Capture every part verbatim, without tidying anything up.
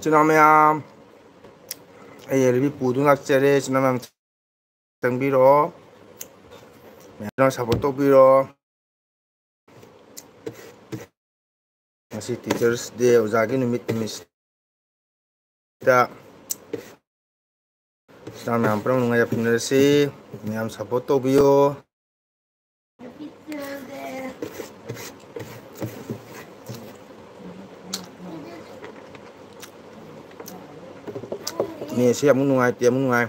ꯏꯆꯤꯟ ꯏꯅꯥꯎ ꯃꯌꯥꯝ, ꯑꯩ ꯑꯦꯜ ꯕꯤ ꯄꯨꯗꯨꯅ ꯂꯥꯛꯆꯔꯦ꯫ ꯏꯆꯤꯟ ꯏꯅꯥꯎ ꯃꯌꯥꯝ ꯆꯪꯕꯤꯔꯣ, ꯃꯌꯥꯝꯅ ꯁꯞꯄꯣꯔꯠ ꯇꯧꯕꯤꯔꯣ꯫ ꯉꯁꯤ ꯇꯤꯆꯔꯁ ꯗꯦ, ꯑꯣꯖꯥꯒꯤ ꯅꯨꯃꯤꯠ, ꯅꯨꯃꯤꯠꯁꯤꯗ ꯏꯆꯤꯟ ꯏꯅꯥꯎ ꯃꯌꯥꯝ ꯄꯨꯝꯅꯃꯛ ꯅꯨꯡꯉꯥꯏ ꯌꯥꯏꯐꯃꯤꯟꯅꯔꯁꯤ꯫ ꯃꯌꯥꯝ ꯁꯞꯄꯣꯔꯠ ꯇꯧꯕꯤꯌꯣ꯫ ꯅꯦꯠꯁꯦ ꯑꯃꯨꯛ ꯅꯨꯡꯉꯥꯏꯇꯦ, ꯑꯃꯨꯛ ꯅꯨꯡꯉꯥꯏ꯫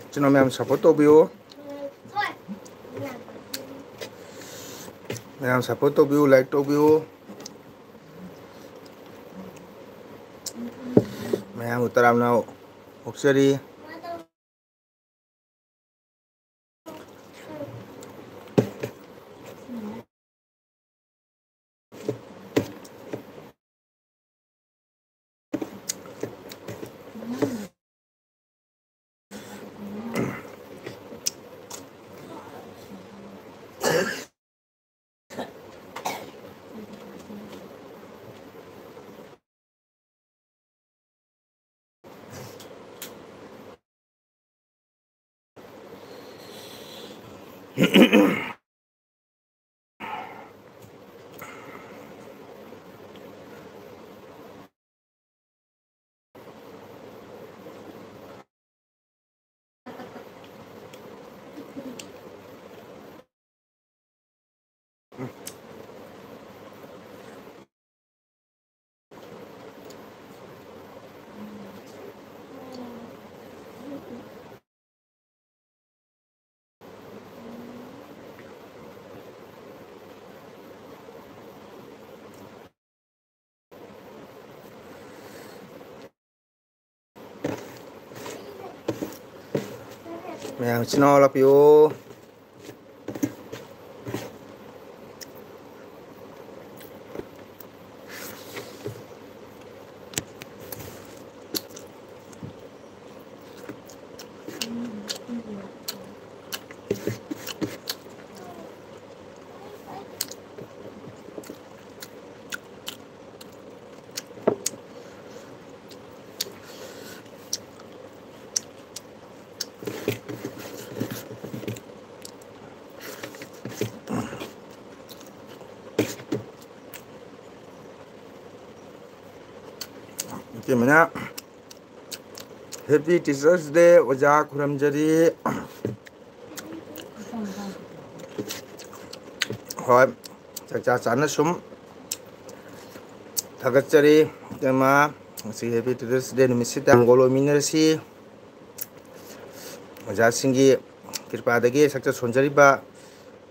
ꯏꯆꯤꯟ ꯏꯅꯥꯎ ꯃꯌꯥꯝ ꯁꯞꯄꯣꯔꯠ ꯇꯧꯕꯤꯌꯨ꯫ ꯃꯌꯥꯝ ꯁꯞꯄꯣꯔꯠ ꯇꯧꯕꯤꯌꯨ, ꯂꯥꯏꯛ ꯇꯧꯕꯤꯌꯨ꯫ ꯃꯌꯥꯝꯕꯨ ꯇꯔꯥꯝꯅ ꯑꯣꯛꯆꯔꯤ꯫ ꯃꯌꯥꯝ ꯏꯆꯤꯟ ꯏꯅꯥꯎ ꯂꯥꯛꯄꯤꯌꯨ꯫ ꯏꯇꯩꯃꯅ Happy Teachers Day ꯑꯣꯖꯥ ꯈꯨꯔꯨꯝꯖꯔꯤ꯫ ꯍꯣꯏ, ꯆꯥꯛꯆꯥ ꯆꯥꯅ ꯁꯨꯝ ꯊꯥꯒꯠꯆꯔꯤ꯫ ꯏꯇꯩꯃ, ꯉꯁꯤ Happy Teachers Day ꯅꯨꯃꯤꯠꯁꯤꯗ ꯃꯪꯒꯣꯜ ꯑꯣꯏꯃꯤꯟꯅꯔꯁꯤ꯫ ꯑꯣꯖꯥꯁꯤꯡꯒꯤ ꯀ꯭ꯔꯤꯄꯥꯗꯒꯤ ꯁꯛꯆ ꯁꯣꯟꯖꯔꯤꯕ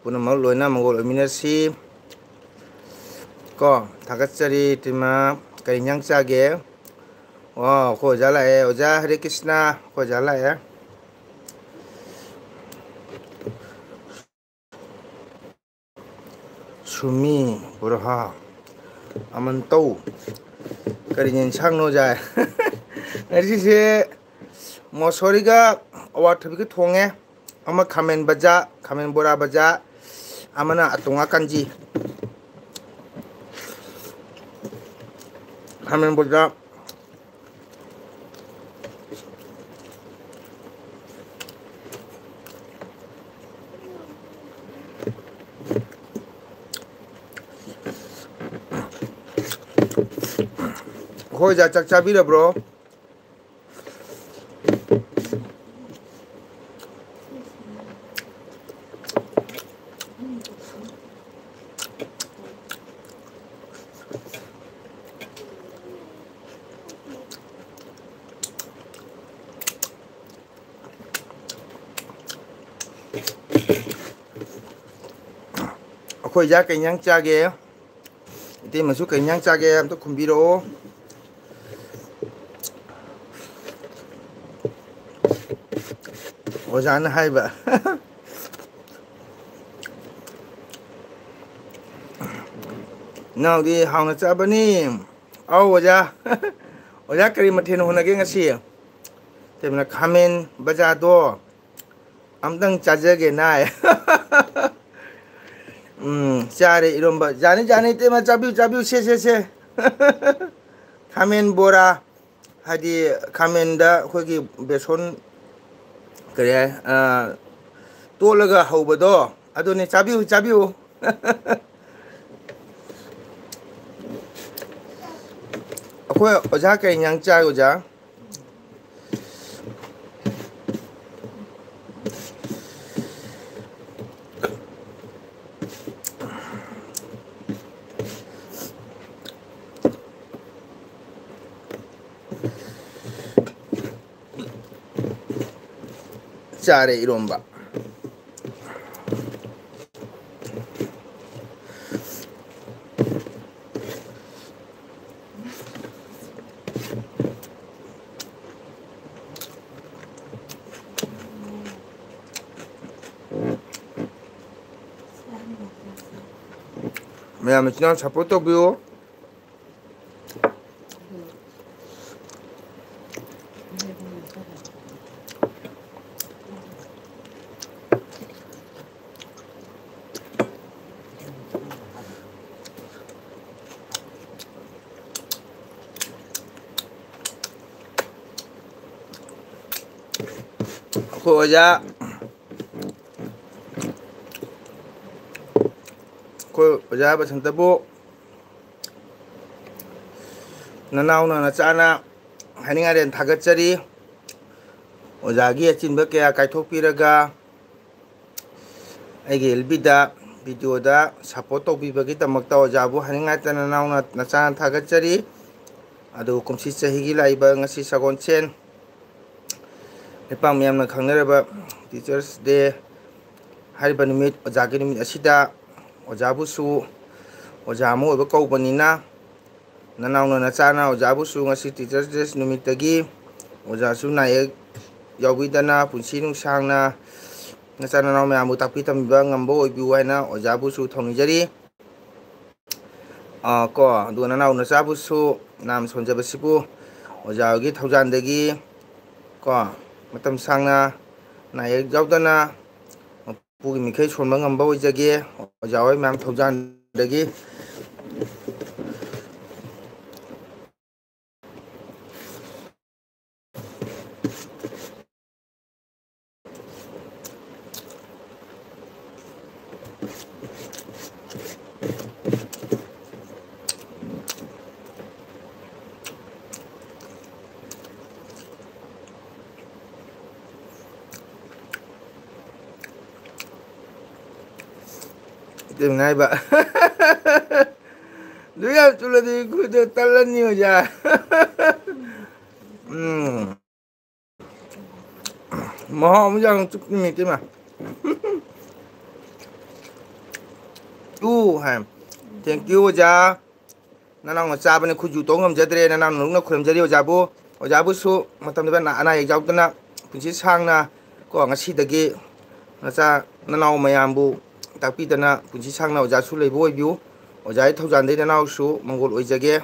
ꯄꯨꯝꯅꯃꯛ ꯂꯣꯏꯅ ꯃꯪꯒꯣꯜ ꯑꯣꯏꯃꯤꯟꯅꯔꯁꯤ꯫ ꯀꯣ, ꯊꯥꯒꯠꯆꯔꯤ꯫ ꯏꯇꯩꯃ, ꯀꯔꯤ ꯏꯟꯖꯥꯡ ꯆꯥꯒꯦ? ꯑꯣ, ꯑꯩꯈꯣꯏ ꯑꯣꯖꯥ ꯂꯥꯛꯑꯦ꯫ ꯑꯣꯖꯥ ꯍꯔꯦ ꯀ꯭ꯔꯤꯁꯅ, ꯑꯩꯈꯣꯏ ꯑꯣꯖꯥ ꯂꯥꯛꯑꯦ꯫ ꯁꯨꯃꯤ, ꯕꯣꯔꯍꯥ, ꯑꯃꯟꯇꯧ꯫ ꯀꯔꯤ ꯌꯦꯟꯁꯥꯡꯅꯣ, ꯑꯣꯖꯥ? ꯉꯁꯤꯁꯦ ꯃꯣꯁꯣꯔꯤꯒ ꯑꯋꯥꯊꯕꯤꯒ ꯊꯣꯡꯉꯦ꯫ ꯑꯃ ꯈꯥꯃꯦꯟ ꯕꯖꯥ, ꯈꯥꯃꯦꯟ ꯕꯣꯔꯥ ꯕꯖꯥ, ꯑꯃꯅ ꯑꯇꯣꯡꯉꯥ ꯀꯥꯟꯖꯤ꯫ ꯈꯥꯃꯦꯟ ꯕꯣꯔꯥ꯫ ꯍꯣꯏ, ꯑꯣꯖꯥ, ꯆꯥꯛ ꯆꯥꯕꯤꯔꯕ꯭ꯔꯣ? ꯑꯩꯈꯣꯏ ꯑꯣꯖꯥ ꯀꯩ ꯏꯟꯖꯥꯡ ꯆꯥꯒꯦ? ꯏꯇꯩꯃꯁꯨ ꯀꯩ ꯏꯟꯖꯥꯡ ꯆꯥꯒꯦ ꯑꯝꯇ ꯈꯨꯝꯕꯤꯔꯛꯑꯣ꯫ ꯑꯣꯖꯥꯅ ꯍꯥꯏꯕ꯫ ꯏꯅꯥꯎꯗꯤ ꯍꯥꯎꯅ ꯆꯥꯕꯅꯤ꯫ ꯑꯧ, ꯑꯣꯖꯥ꯫ ꯑꯣꯖꯥ, ꯀꯔꯤ ꯃꯊꯦꯜ ꯍꯣꯠꯅꯒꯦ ꯉꯁꯤ? ꯏꯇꯩꯃꯅ ꯈꯥꯃꯦꯟ ꯕꯖꯥꯗꯣ, ꯑꯝꯇꯪ ꯆꯥꯖꯒꯦ ꯅꯥꯏ꯫ ꯎꯝ, ꯆꯥꯔꯦ ꯏꯔꯣꯝꯕ꯫ ꯌꯥꯅꯤ, ꯌꯥꯅꯤ, ꯏꯇꯩꯃ, ꯆꯥꯕꯤꯌꯨ, ꯆꯥꯕꯤꯌꯨ, ꯁꯦ, ꯁꯦ, ꯁꯦ꯫ ꯈꯥꯃꯦꯟ ꯕꯣꯔꯥ, ꯍꯥꯏꯗꯤ ꯈꯥꯃꯦꯟꯗ ꯑꯩꯈꯣꯏꯒꯤ ꯕꯦꯁꯣꯟ, ꯀꯔꯤ ꯍꯥꯏ, ꯑ, ꯇꯣꯠꯂꯒ ꯍꯧꯕꯗꯣ, ꯑꯗꯨꯅꯤ꯫ ꯆꯥꯕꯤꯌꯨ, ꯆꯥꯕꯤꯌꯨ꯫ ꯑꯩꯈꯣꯏ ꯑꯣꯖꯥ ꯀꯔꯤ ꯏꯟꯖꯥꯡ ꯆꯥꯏ, ꯑꯣꯖꯥ? ꯆꯥꯔꯦ ꯏꯔꯣꯝꯕ꯫ ꯃꯌꯥꯝ ꯏꯆꯤꯟ ꯏꯅꯥꯎ support ꯇꯧꯕꯤꯌꯨ꯫ ꯑꯩꯈꯣꯏ ꯑꯣꯖꯥ, ꯑꯩꯈꯣꯏ ꯑꯣꯖꯥ ꯕꯁꯟꯇꯕꯨ ꯅꯅꯥꯎꯅ ꯅꯆꯥꯅ ꯍꯥꯏꯅꯤꯡꯉꯥꯏ ꯂꯩꯅ ꯊꯥꯒꯠꯆꯔꯤ꯫ ꯑꯣꯖꯥꯒꯤ ꯑꯆꯤꯟꯕ ꯀꯌꯥ ꯀꯥꯏꯊꯣꯛꯄꯤꯔꯒ ꯑꯩꯒꯤ ꯑꯦꯜ ꯕꯤꯗ, ꯚꯤꯗꯤꯑꯣꯗ support ꯇꯧꯕꯤꯕꯒꯤꯗꯃꯛꯇ ꯑꯣꯖꯥꯕꯨ ꯍꯥꯏꯅꯤꯡꯉꯥꯏꯇ ꯅꯅꯥꯎꯅ ꯅꯆꯥꯅ ꯊꯥꯒꯠꯆꯔꯤ꯫ ꯑꯗꯨ ꯀꯨꯝꯁꯤ ꯆꯍꯤꯒꯤ ꯂꯥꯛꯏꯕ ꯉꯁꯤ ꯁꯒꯣꯜꯁꯦꯟ, ꯂꯩꯄꯥꯛ ꯃꯤꯌꯥꯝꯅ ꯈꯪꯅꯔꯕ Teachers' Day ꯍꯥꯏꯔꯤꯕ ꯅꯨꯃꯤꯠ, ꯑꯣꯖꯥꯒꯤ ꯅꯨꯃꯤꯠ ꯑꯁꯤꯗ ꯑꯣꯖꯥꯕꯨꯁꯨ ꯑꯣꯖꯥ ꯑꯃ ꯑꯣꯏꯕ ꯀꯧꯕꯅꯤꯅ, ꯅꯅꯥꯎꯅ ꯅꯆꯥꯅ ꯑꯣꯖꯥꯕꯨꯁꯨ ꯉꯁꯤ Teachers' Day ꯅꯨꯃꯤꯠꯇꯒꯤ ꯑꯣꯖꯥꯁꯨ ꯅꯥꯌꯦꯛ ꯌꯥꯎꯕꯤꯗꯅ ꯄꯨꯟꯁꯤ ꯅꯨꯡꯁꯥꯡꯅ ꯅꯆꯥ ꯅꯅꯥꯎ ꯃꯌꯥꯝꯕꯨ ꯇꯥꯛꯄꯤ ꯇꯝꯕꯤꯕ ꯉꯝꯕ ꯑꯣꯏꯕꯤꯌꯨ ꯍꯥꯏꯅ ꯑꯣꯖꯥꯕꯨꯁꯨ ꯊꯧꯅꯤꯖꯔꯤ꯫ ꯑꯥ, ꯀꯣ, ꯑꯗꯨꯒ ꯅꯅꯥꯎ ꯅꯆꯥꯕꯨꯁꯨ ꯅꯥꯝ ꯁꯣꯟꯖꯕꯁꯤꯕꯨ ꯑꯣꯖꯥꯒꯤ ꯊꯧꯖꯥꯟꯗꯒꯤ, ꯀꯣ, ꯃꯇꯝ ꯁꯥꯡꯅ ꯑꯅꯥ ꯑꯌꯦꯛ ꯌꯥꯎꯗꯅ ꯃꯄꯨꯒꯤ ꯃꯤꯈꯩ ꯁꯣꯟꯕ ꯉꯝꯕ ꯑꯣꯏꯖꯒꯦ꯫ ꯑꯣꯖꯥ ꯍꯣꯏ ꯃꯌꯥꯝ ꯊꯧꯖꯥꯟꯗꯒꯤ꯫ ꯏꯇꯩꯃꯅ ꯍꯥꯏꯕ, "ꯑꯗꯨ ꯌꯥꯝ ꯆꯨꯜꯂꯗꯤ ꯈꯨꯠꯇꯣ ꯇꯠꯂꯅꯤ ꯑꯣꯖꯥ꯫" ꯎꯝ꯫ ꯃꯍꯥꯎ ꯑꯃ ꯌꯥꯎꯅ ꯆꯨꯞꯄꯤꯃꯤ ꯏꯇꯩꯃ꯫ ꯇꯨ ꯍꯥꯏ꯫ Thank you ꯑꯣꯖꯥ꯫ ꯅꯅꯥꯎꯅ ꯆꯥꯕꯅꯤ ꯈꯨꯠꯁꯨ ꯇꯧ ꯉꯝꯖꯗ꯭ꯔꯦ꯫ ꯅꯅꯥꯎ ꯅꯨꯡꯅ ꯈꯨꯔꯨꯝꯖꯔꯤ ꯑꯣꯖꯥꯕꯨ꯫ ꯑꯣꯖꯥꯕꯨꯁꯨ ꯃꯇꯝꯗꯨꯗ ꯑꯅꯥ ꯑꯌꯦꯛ ꯌꯥꯎꯗꯅ ꯄꯨꯟꯁꯤ ꯁꯥꯡꯅ ꯀꯣ ꯉꯁꯤꯗꯒꯤ ꯅꯆꯥ ꯅꯅꯥꯎ ꯃꯌꯥꯝꯕꯨ ꯇꯥꯛꯄꯤꯗꯅ ꯄꯨꯟꯁꯤ ꯁꯥꯡꯅ ꯑꯣꯖꯥꯁꯨ ꯂꯩꯕ ꯑꯣꯏꯕꯤꯌꯨ꯫ ꯑꯣꯖꯥꯒꯤ ꯊꯧꯖꯥꯟꯗꯩ ꯅꯅꯥꯎꯁꯨ ꯃꯪꯒꯣꯜ ꯑꯣꯏꯖꯒꯦ꯫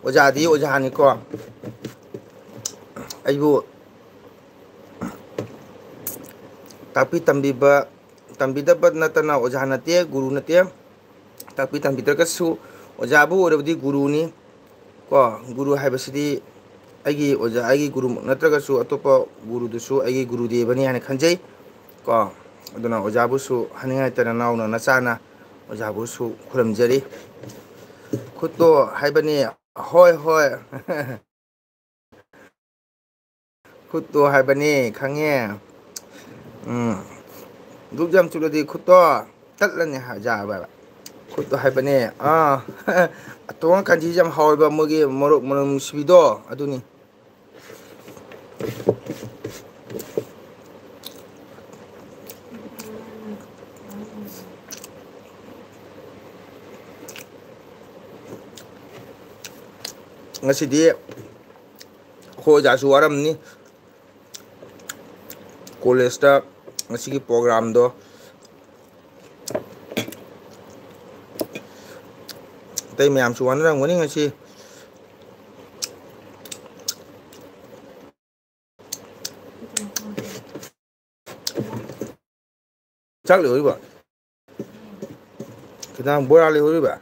ꯑꯣꯖꯥꯗꯤ ꯑꯣꯖꯥꯅꯤꯀꯣ꯫ ꯑꯩꯕꯨ ꯇꯥꯛꯄꯤ ꯇꯝꯕꯤꯕ, ꯇꯝꯕꯤꯗꯕ ꯅꯠꯇꯅ ꯑꯣꯖꯥ ꯅꯠꯇꯦ, ꯒꯨꯔꯨ ꯅꯠꯇꯦ꯫ ꯇꯥꯛꯄꯤ ꯇꯝꯕꯤꯗ꯭ꯔꯒꯁꯨ ꯑꯣꯖꯥꯕꯨ ꯑꯣꯏꯔꯕꯗꯤ ꯒꯨꯔꯨꯅꯤ꯫ ꯀꯣ, ꯒꯨꯔꯨ ꯍꯥꯏꯕꯁꯤꯗꯤ ꯑꯩꯒꯤ ꯑꯣꯖꯥ, ꯑꯩꯒꯤ ꯒꯨꯔꯨꯃꯛ ꯅꯠꯇ꯭ꯔꯒꯁꯨ ꯑꯇꯣꯞꯄ ꯒꯨꯔꯨꯗꯨꯁꯨ ꯑꯩꯒꯤ ꯒꯨꯔꯨꯗꯦꯕꯅꯤ ꯍꯥꯏꯅ ꯈꯟꯖꯩ꯫ ꯀꯣ, ꯑꯗꯨꯅ ꯑꯣꯖꯥꯕꯨꯁꯨ ꯍꯥꯏꯅꯤꯡꯉꯥꯏ ꯂꯩꯇꯅ ꯅꯅꯥꯎꯅ ꯅꯆꯥꯅ ꯑꯣꯖꯥꯕꯨꯁꯨ ꯈꯨꯔꯨꯝꯖꯔꯤ꯫ ꯈꯨꯠꯇꯣ ꯍꯥꯏꯕꯅꯤ, ꯍꯣꯏ, ꯍꯣꯏ꯫ ꯈꯨꯠꯇꯣ ꯍꯥꯏꯕꯅꯤ, ꯈꯪꯉꯦ꯫ ꯎꯝ꯫ ꯙꯨꯞ ꯌꯥꯝ ꯆꯨꯜꯂꯗꯤ ꯈꯨꯠꯇꯣ ꯇꯠꯂꯅꯤ ꯍꯥꯏ-, ꯌꯥꯕ꯭ꯔꯕ? ꯈꯨꯠꯇꯣ ꯍꯥꯏꯕꯅꯤ꯫ ꯑꯥ꯫ ꯑꯇꯣꯡ ꯀꯥꯟꯆꯤꯁꯦ ꯌꯥꯝ ꯍꯥꯎꯋꯦꯕ, ꯃꯣꯏꯒꯤ ꯃꯣꯔꯣꯛ ꯃꯅꯝ ꯅꯨꯡꯁꯤꯕꯤꯗꯣ, ꯑꯗꯨꯅꯤ꯫ ꯉꯁꯤꯗꯤ ꯑꯩꯈꯣꯏ ꯑꯣꯖꯥꯁꯨ ꯋꯥꯔꯝꯅꯤ꯫ ꯀꯣꯂꯦꯖꯇ ꯉꯁꯤꯒꯤ ꯄ꯭ꯔꯣꯒ꯭ꯔꯥꯝꯗꯣ ꯑꯇꯩ ꯃꯌꯥꯝꯁꯨ ꯋꯥꯅꯔꯝꯒꯅꯤ ꯉꯁꯤ꯫ ꯆꯥꯛ ꯂꯩꯍꯧꯔꯤꯕ? ꯈꯤꯇꯪ ꯕꯣꯔꯥ ꯂꯩꯍꯧꯔꯤꯕ?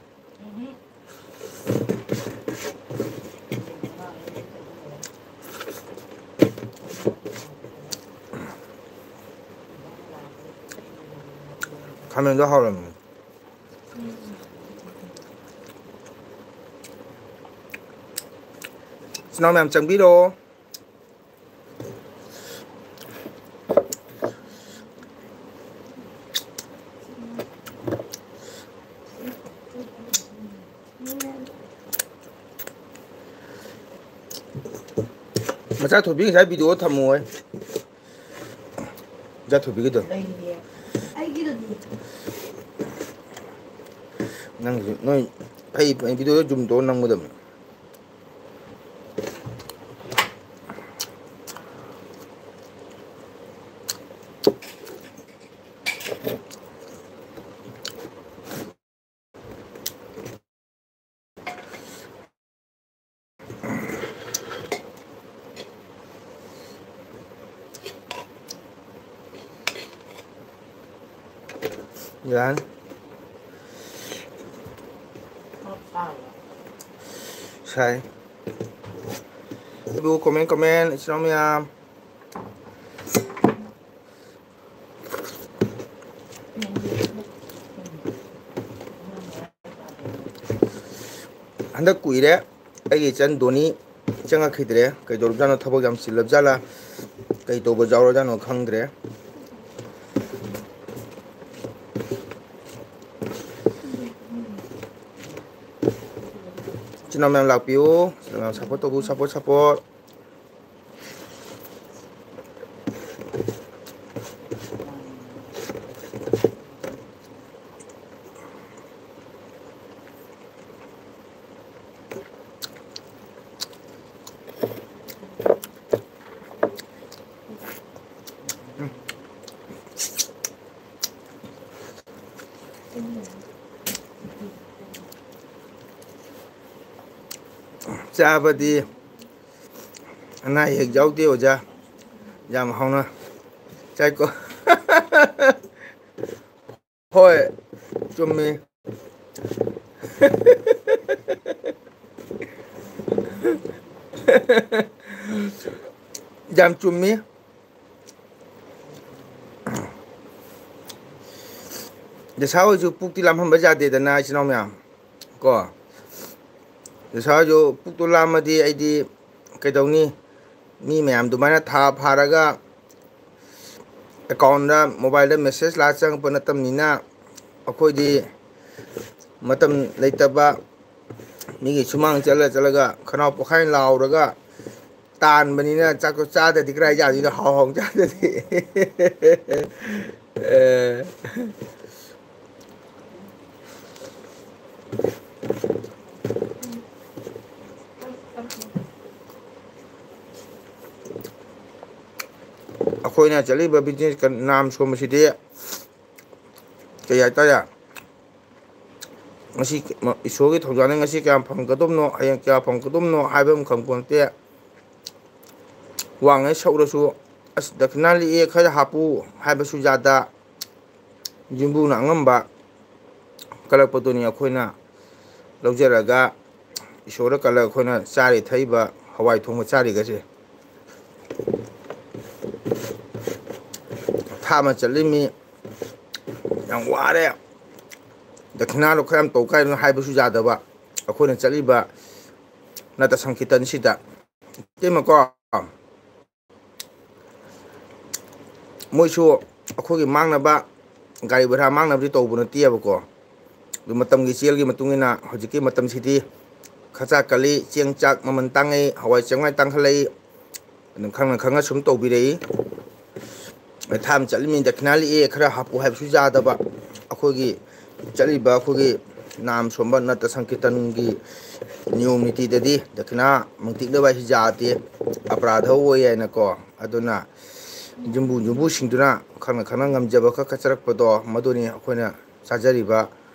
ꯈꯥꯃꯦꯟꯗꯣ ꯍꯥꯎꯔꯝꯃꯤ꯫ ꯏꯆꯤꯟ ꯏꯅꯥꯎ ꯃꯌꯥꯝ ꯆꯪꯕꯤꯔꯣ꯫ ꯃꯆꯥ ꯊꯣꯏꯕꯤ ꯉꯁꯥꯏ ꯚꯤꯗꯤꯑꯣ ꯊꯝꯃꯣꯏ꯫ ꯃꯆꯥ ꯊꯣꯏꯕꯤꯒꯤꯗꯣ꯫ ꯂꯩꯔꯤꯌꯦ꯫ ꯑꯩꯒꯤꯗꯨꯗꯤ꯫ ꯅꯪꯁꯨ ꯅꯣꯏ ꯐꯩ ꯐꯩ ꯚꯤꯗꯤꯑꯣꯗꯣ ꯖꯨꯝ ꯇꯧꯔ ꯅꯝꯒꯗꯕꯅꯤ꯫ ꯌꯥꯅꯤ꯫ ꯁꯥꯏ꯫ ꯑꯗꯨ comment, comment, ꯏꯆꯤꯟ ꯏꯅꯥꯎ ꯃꯌꯥꯝ꯫ ꯍꯟꯗꯛ ꯀꯨꯏꯔꯦ ꯑꯩꯒꯤ ꯏꯆꯟ ꯗꯣꯅꯤ ꯆꯪꯉꯛꯈꯤꯗ꯭ꯔꯦ꯫ ꯀꯩꯗꯧꯔꯕꯖꯥꯠꯅꯣ? ꯊꯕꯛ ꯌꯥꯝ ꯆꯤꯜꯂꯕꯖꯥꯠꯂꯥ? ꯀꯩ ꯇꯧꯕ ꯌꯥꯎꯔꯖꯥꯠꯅꯣ ꯈꯪꯗ꯭ꯔꯦ꯫ ꯏꯆꯤꯟ ꯏꯅꯥꯎ ꯃꯌꯥꯝ ꯂꯥꯛꯄꯤꯌꯨ꯫ ꯏꯆꯤꯟ ꯏꯅꯥꯎ ꯃꯌꯥꯝ support ꯇꯧꯕꯤꯌꯨ, support, support꯫ ꯆꯥꯕꯗꯤ ꯑꯅꯥ ꯑꯌꯦꯛ ꯌꯥꯎꯗꯦ ꯑꯣꯖꯥ꯫ ꯌꯥꯝ ꯍꯥꯎꯅ ꯆꯥꯏꯀꯣ꯫ ꯍꯣꯏ, ꯆꯨꯝꯃꯤ꯫ ꯌꯥꯝ ꯆꯨꯝꯃꯤ꯫ ꯗꯁꯥ ꯍꯣꯏꯁꯨ ꯄꯨꯛꯇꯤ ꯂꯥꯝꯍꯟꯕ ꯌꯥꯗꯦꯗꯅ, ꯏꯆꯤꯟ ꯏꯅꯥꯎ ꯃꯌꯥꯝ꯫ ꯀꯣ, ꯗꯁꯥ ꯍꯣꯏꯁꯨ ꯄꯨꯛꯇꯨ ꯂꯥꯝꯃꯗꯤ ꯑꯩꯗꯤ ꯀꯩꯗꯧꯅꯤ? ꯃꯤ ꯃꯌꯥꯝ ꯑꯗꯨꯃꯥꯏꯅ ꯊꯥ ꯐꯥꯔꯒ ꯑꯦꯀꯥꯎꯟꯗ, ꯃꯣꯕꯥꯏꯜꯗ ꯃꯦꯁꯦꯖ ꯂꯥꯛꯑ ꯆꯪꯉꯛꯄ ꯅꯠꯇꯕꯅꯤꯅ, ꯑꯩꯈꯣꯏꯗꯤ ꯃꯇꯝ ꯂꯩꯇꯕ, ꯃꯤꯒꯤ ꯁꯨꯃꯥꯡ ꯆꯠꯂ ꯆꯠꯂꯒ ꯈꯅꯥꯎ ꯄꯣꯛꯈꯥꯏ ꯂꯥꯎꯔꯒ ꯇꯥꯟꯕꯅꯤꯅ ꯆꯥꯛꯇꯣ ꯆꯥꯗꯗꯤ ꯀꯗꯥꯏ ꯆꯥꯗꯣꯏꯅꯣ? ꯍꯥꯎ ꯍꯥꯎ ꯆꯥꯗꯗꯤ꯫ ꯑꯦ꯫ ꯑꯩꯈꯣꯏꯅ ꯆꯠꯂꯤꯕ ꯕꯤꯖꯤꯅꯦꯁ ꯅꯥꯝ ꯁꯣꯝꯕꯁꯤꯗꯤ ꯀꯩ ꯍꯥꯏꯇꯥꯔꯦ? ꯉꯁꯤ ꯏꯁꯣꯔꯒꯤ ꯊꯧꯖꯥꯜꯅ ꯉꯁꯤ ꯀꯌꯥꯝ ꯐꯪꯒꯗꯕꯅꯣ, ꯍꯌꯦꯡ ꯀꯌꯥ ꯐꯪꯒꯗꯕꯅꯣ ꯍꯥꯏꯕ ꯑꯃ ꯈꯪꯄꯣꯟꯇꯦ꯫ ꯋꯥꯡꯉꯩ ꯁꯧꯔꯁꯨ, "ꯑꯁ, ꯗꯈꯤꯅꯥ ꯂꯤꯛꯑꯦ, ꯈꯔ ꯍꯥꯞꯄꯨ" ꯍꯥꯏꯕꯁꯨ ꯌꯥꯗ꯫ ꯌꯨꯝꯕꯨꯅ ꯑꯉꯝꯕ ꯀꯜꯂꯛꯄꯗꯨꯅꯤ ꯑꯩꯈꯣꯏꯅ ꯂꯧꯖꯔꯒ ꯏꯁꯣꯔꯗ ꯀꯜꯂꯒ ꯑꯩꯈꯣꯏꯅ ꯆꯥꯔꯤ ꯊꯛꯏꯕ ꯍꯋꯥꯏ ꯊꯣꯡꯕ ꯆꯥꯔꯤꯒꯁꯦ꯫ ꯊꯥ ꯑꯃ ꯆꯠꯂꯤꯃꯤ, ꯌꯥꯝ ꯋꯥꯔꯦ, ꯗꯈꯤꯅꯥꯗꯣ ꯈꯔ ꯌꯥꯝ ꯇꯧ ꯀꯥꯏꯅ ꯍꯥꯏꯕꯁꯨ ꯌꯥꯗꯕ꯫ ꯑꯩꯈꯣꯏꯅ ꯆꯠꯂꯤꯕ ꯅꯠꯇ ꯁꯪꯀꯤꯔꯇꯟꯁꯤꯗ ꯏꯇꯩꯃꯀꯣ, ꯃꯣꯏꯁꯨ ꯑꯩꯈꯣꯏꯒꯤ ꯃꯥꯡꯅꯕ, ꯒꯥꯔꯤ ꯚꯔꯥ ꯃꯥꯡꯅꯕꯗꯤ ꯇꯧꯕ ꯅꯠꯇꯦꯕꯀꯣ꯫ ꯑꯗꯨ ꯃꯇꯝꯒꯤ ꯆꯦꯜꯒꯤ ꯃꯇꯨꯡ ꯏꯟꯅ ꯍꯧꯖꯤꯛꯀꯤ ꯃꯇꯝꯁꯤꯗꯤ ꯈꯆꯥ ꯀꯜꯂꯤ, ꯆꯦꯡ ꯆꯥꯛ ꯃꯃꯜ ꯇꯥꯡꯉꯛꯏ, ꯍꯋꯥꯏ ꯆꯦꯡꯋꯥꯏ ꯇꯥꯡꯈꯠꯂꯛꯏ꯫ ꯑꯗꯨꯝ ꯈꯪꯅ ꯈꯪꯅ ꯁꯨꯝ ꯇꯧꯕꯤꯔꯛꯏ꯫ ꯊꯥ ꯑꯃ ꯆꯠꯂꯤꯃꯤ, ꯗꯈꯤꯅꯥ ꯂꯤꯛꯑꯦ, ꯈꯔ ꯍꯥꯞꯄꯨ ꯍꯥꯏꯕꯁꯨ ꯌꯥꯗꯕ꯫ ꯑꯩꯈꯣꯏꯒꯤ ꯆꯠꯂꯤꯕ ꯑꯩꯈꯣꯏꯒꯤ ꯅꯥꯝ ꯁꯣꯝꯕ ꯅꯠꯇ ꯁꯪꯀꯤꯔꯇꯟꯒꯤ ꯅꯤꯌꯣꯝ ꯅꯤꯇꯤꯗꯗꯤ ꯗꯈꯤꯅꯥ ꯃꯪꯇꯤꯛꯅꯕ ꯍꯥꯏꯁꯤ ꯌꯥꯗꯦ, ꯑꯄꯔꯥꯙ ꯑꯣꯏ ꯍꯥꯏꯅꯀꯣ꯫ ꯑꯗꯨꯅ ꯌꯨꯝꯕꯨ ꯌꯨꯝꯕꯨꯁꯤꯡꯗꯨꯅ ꯈꯪꯅ ꯈꯪꯅ ꯉꯝꯖꯕ ꯈꯔ ꯀꯠꯆꯔꯛꯄꯗꯣ, ꯃꯗꯨꯅꯤ ꯑꯩꯈꯣꯏꯅ ꯆꯥꯖꯔꯤꯕ꯫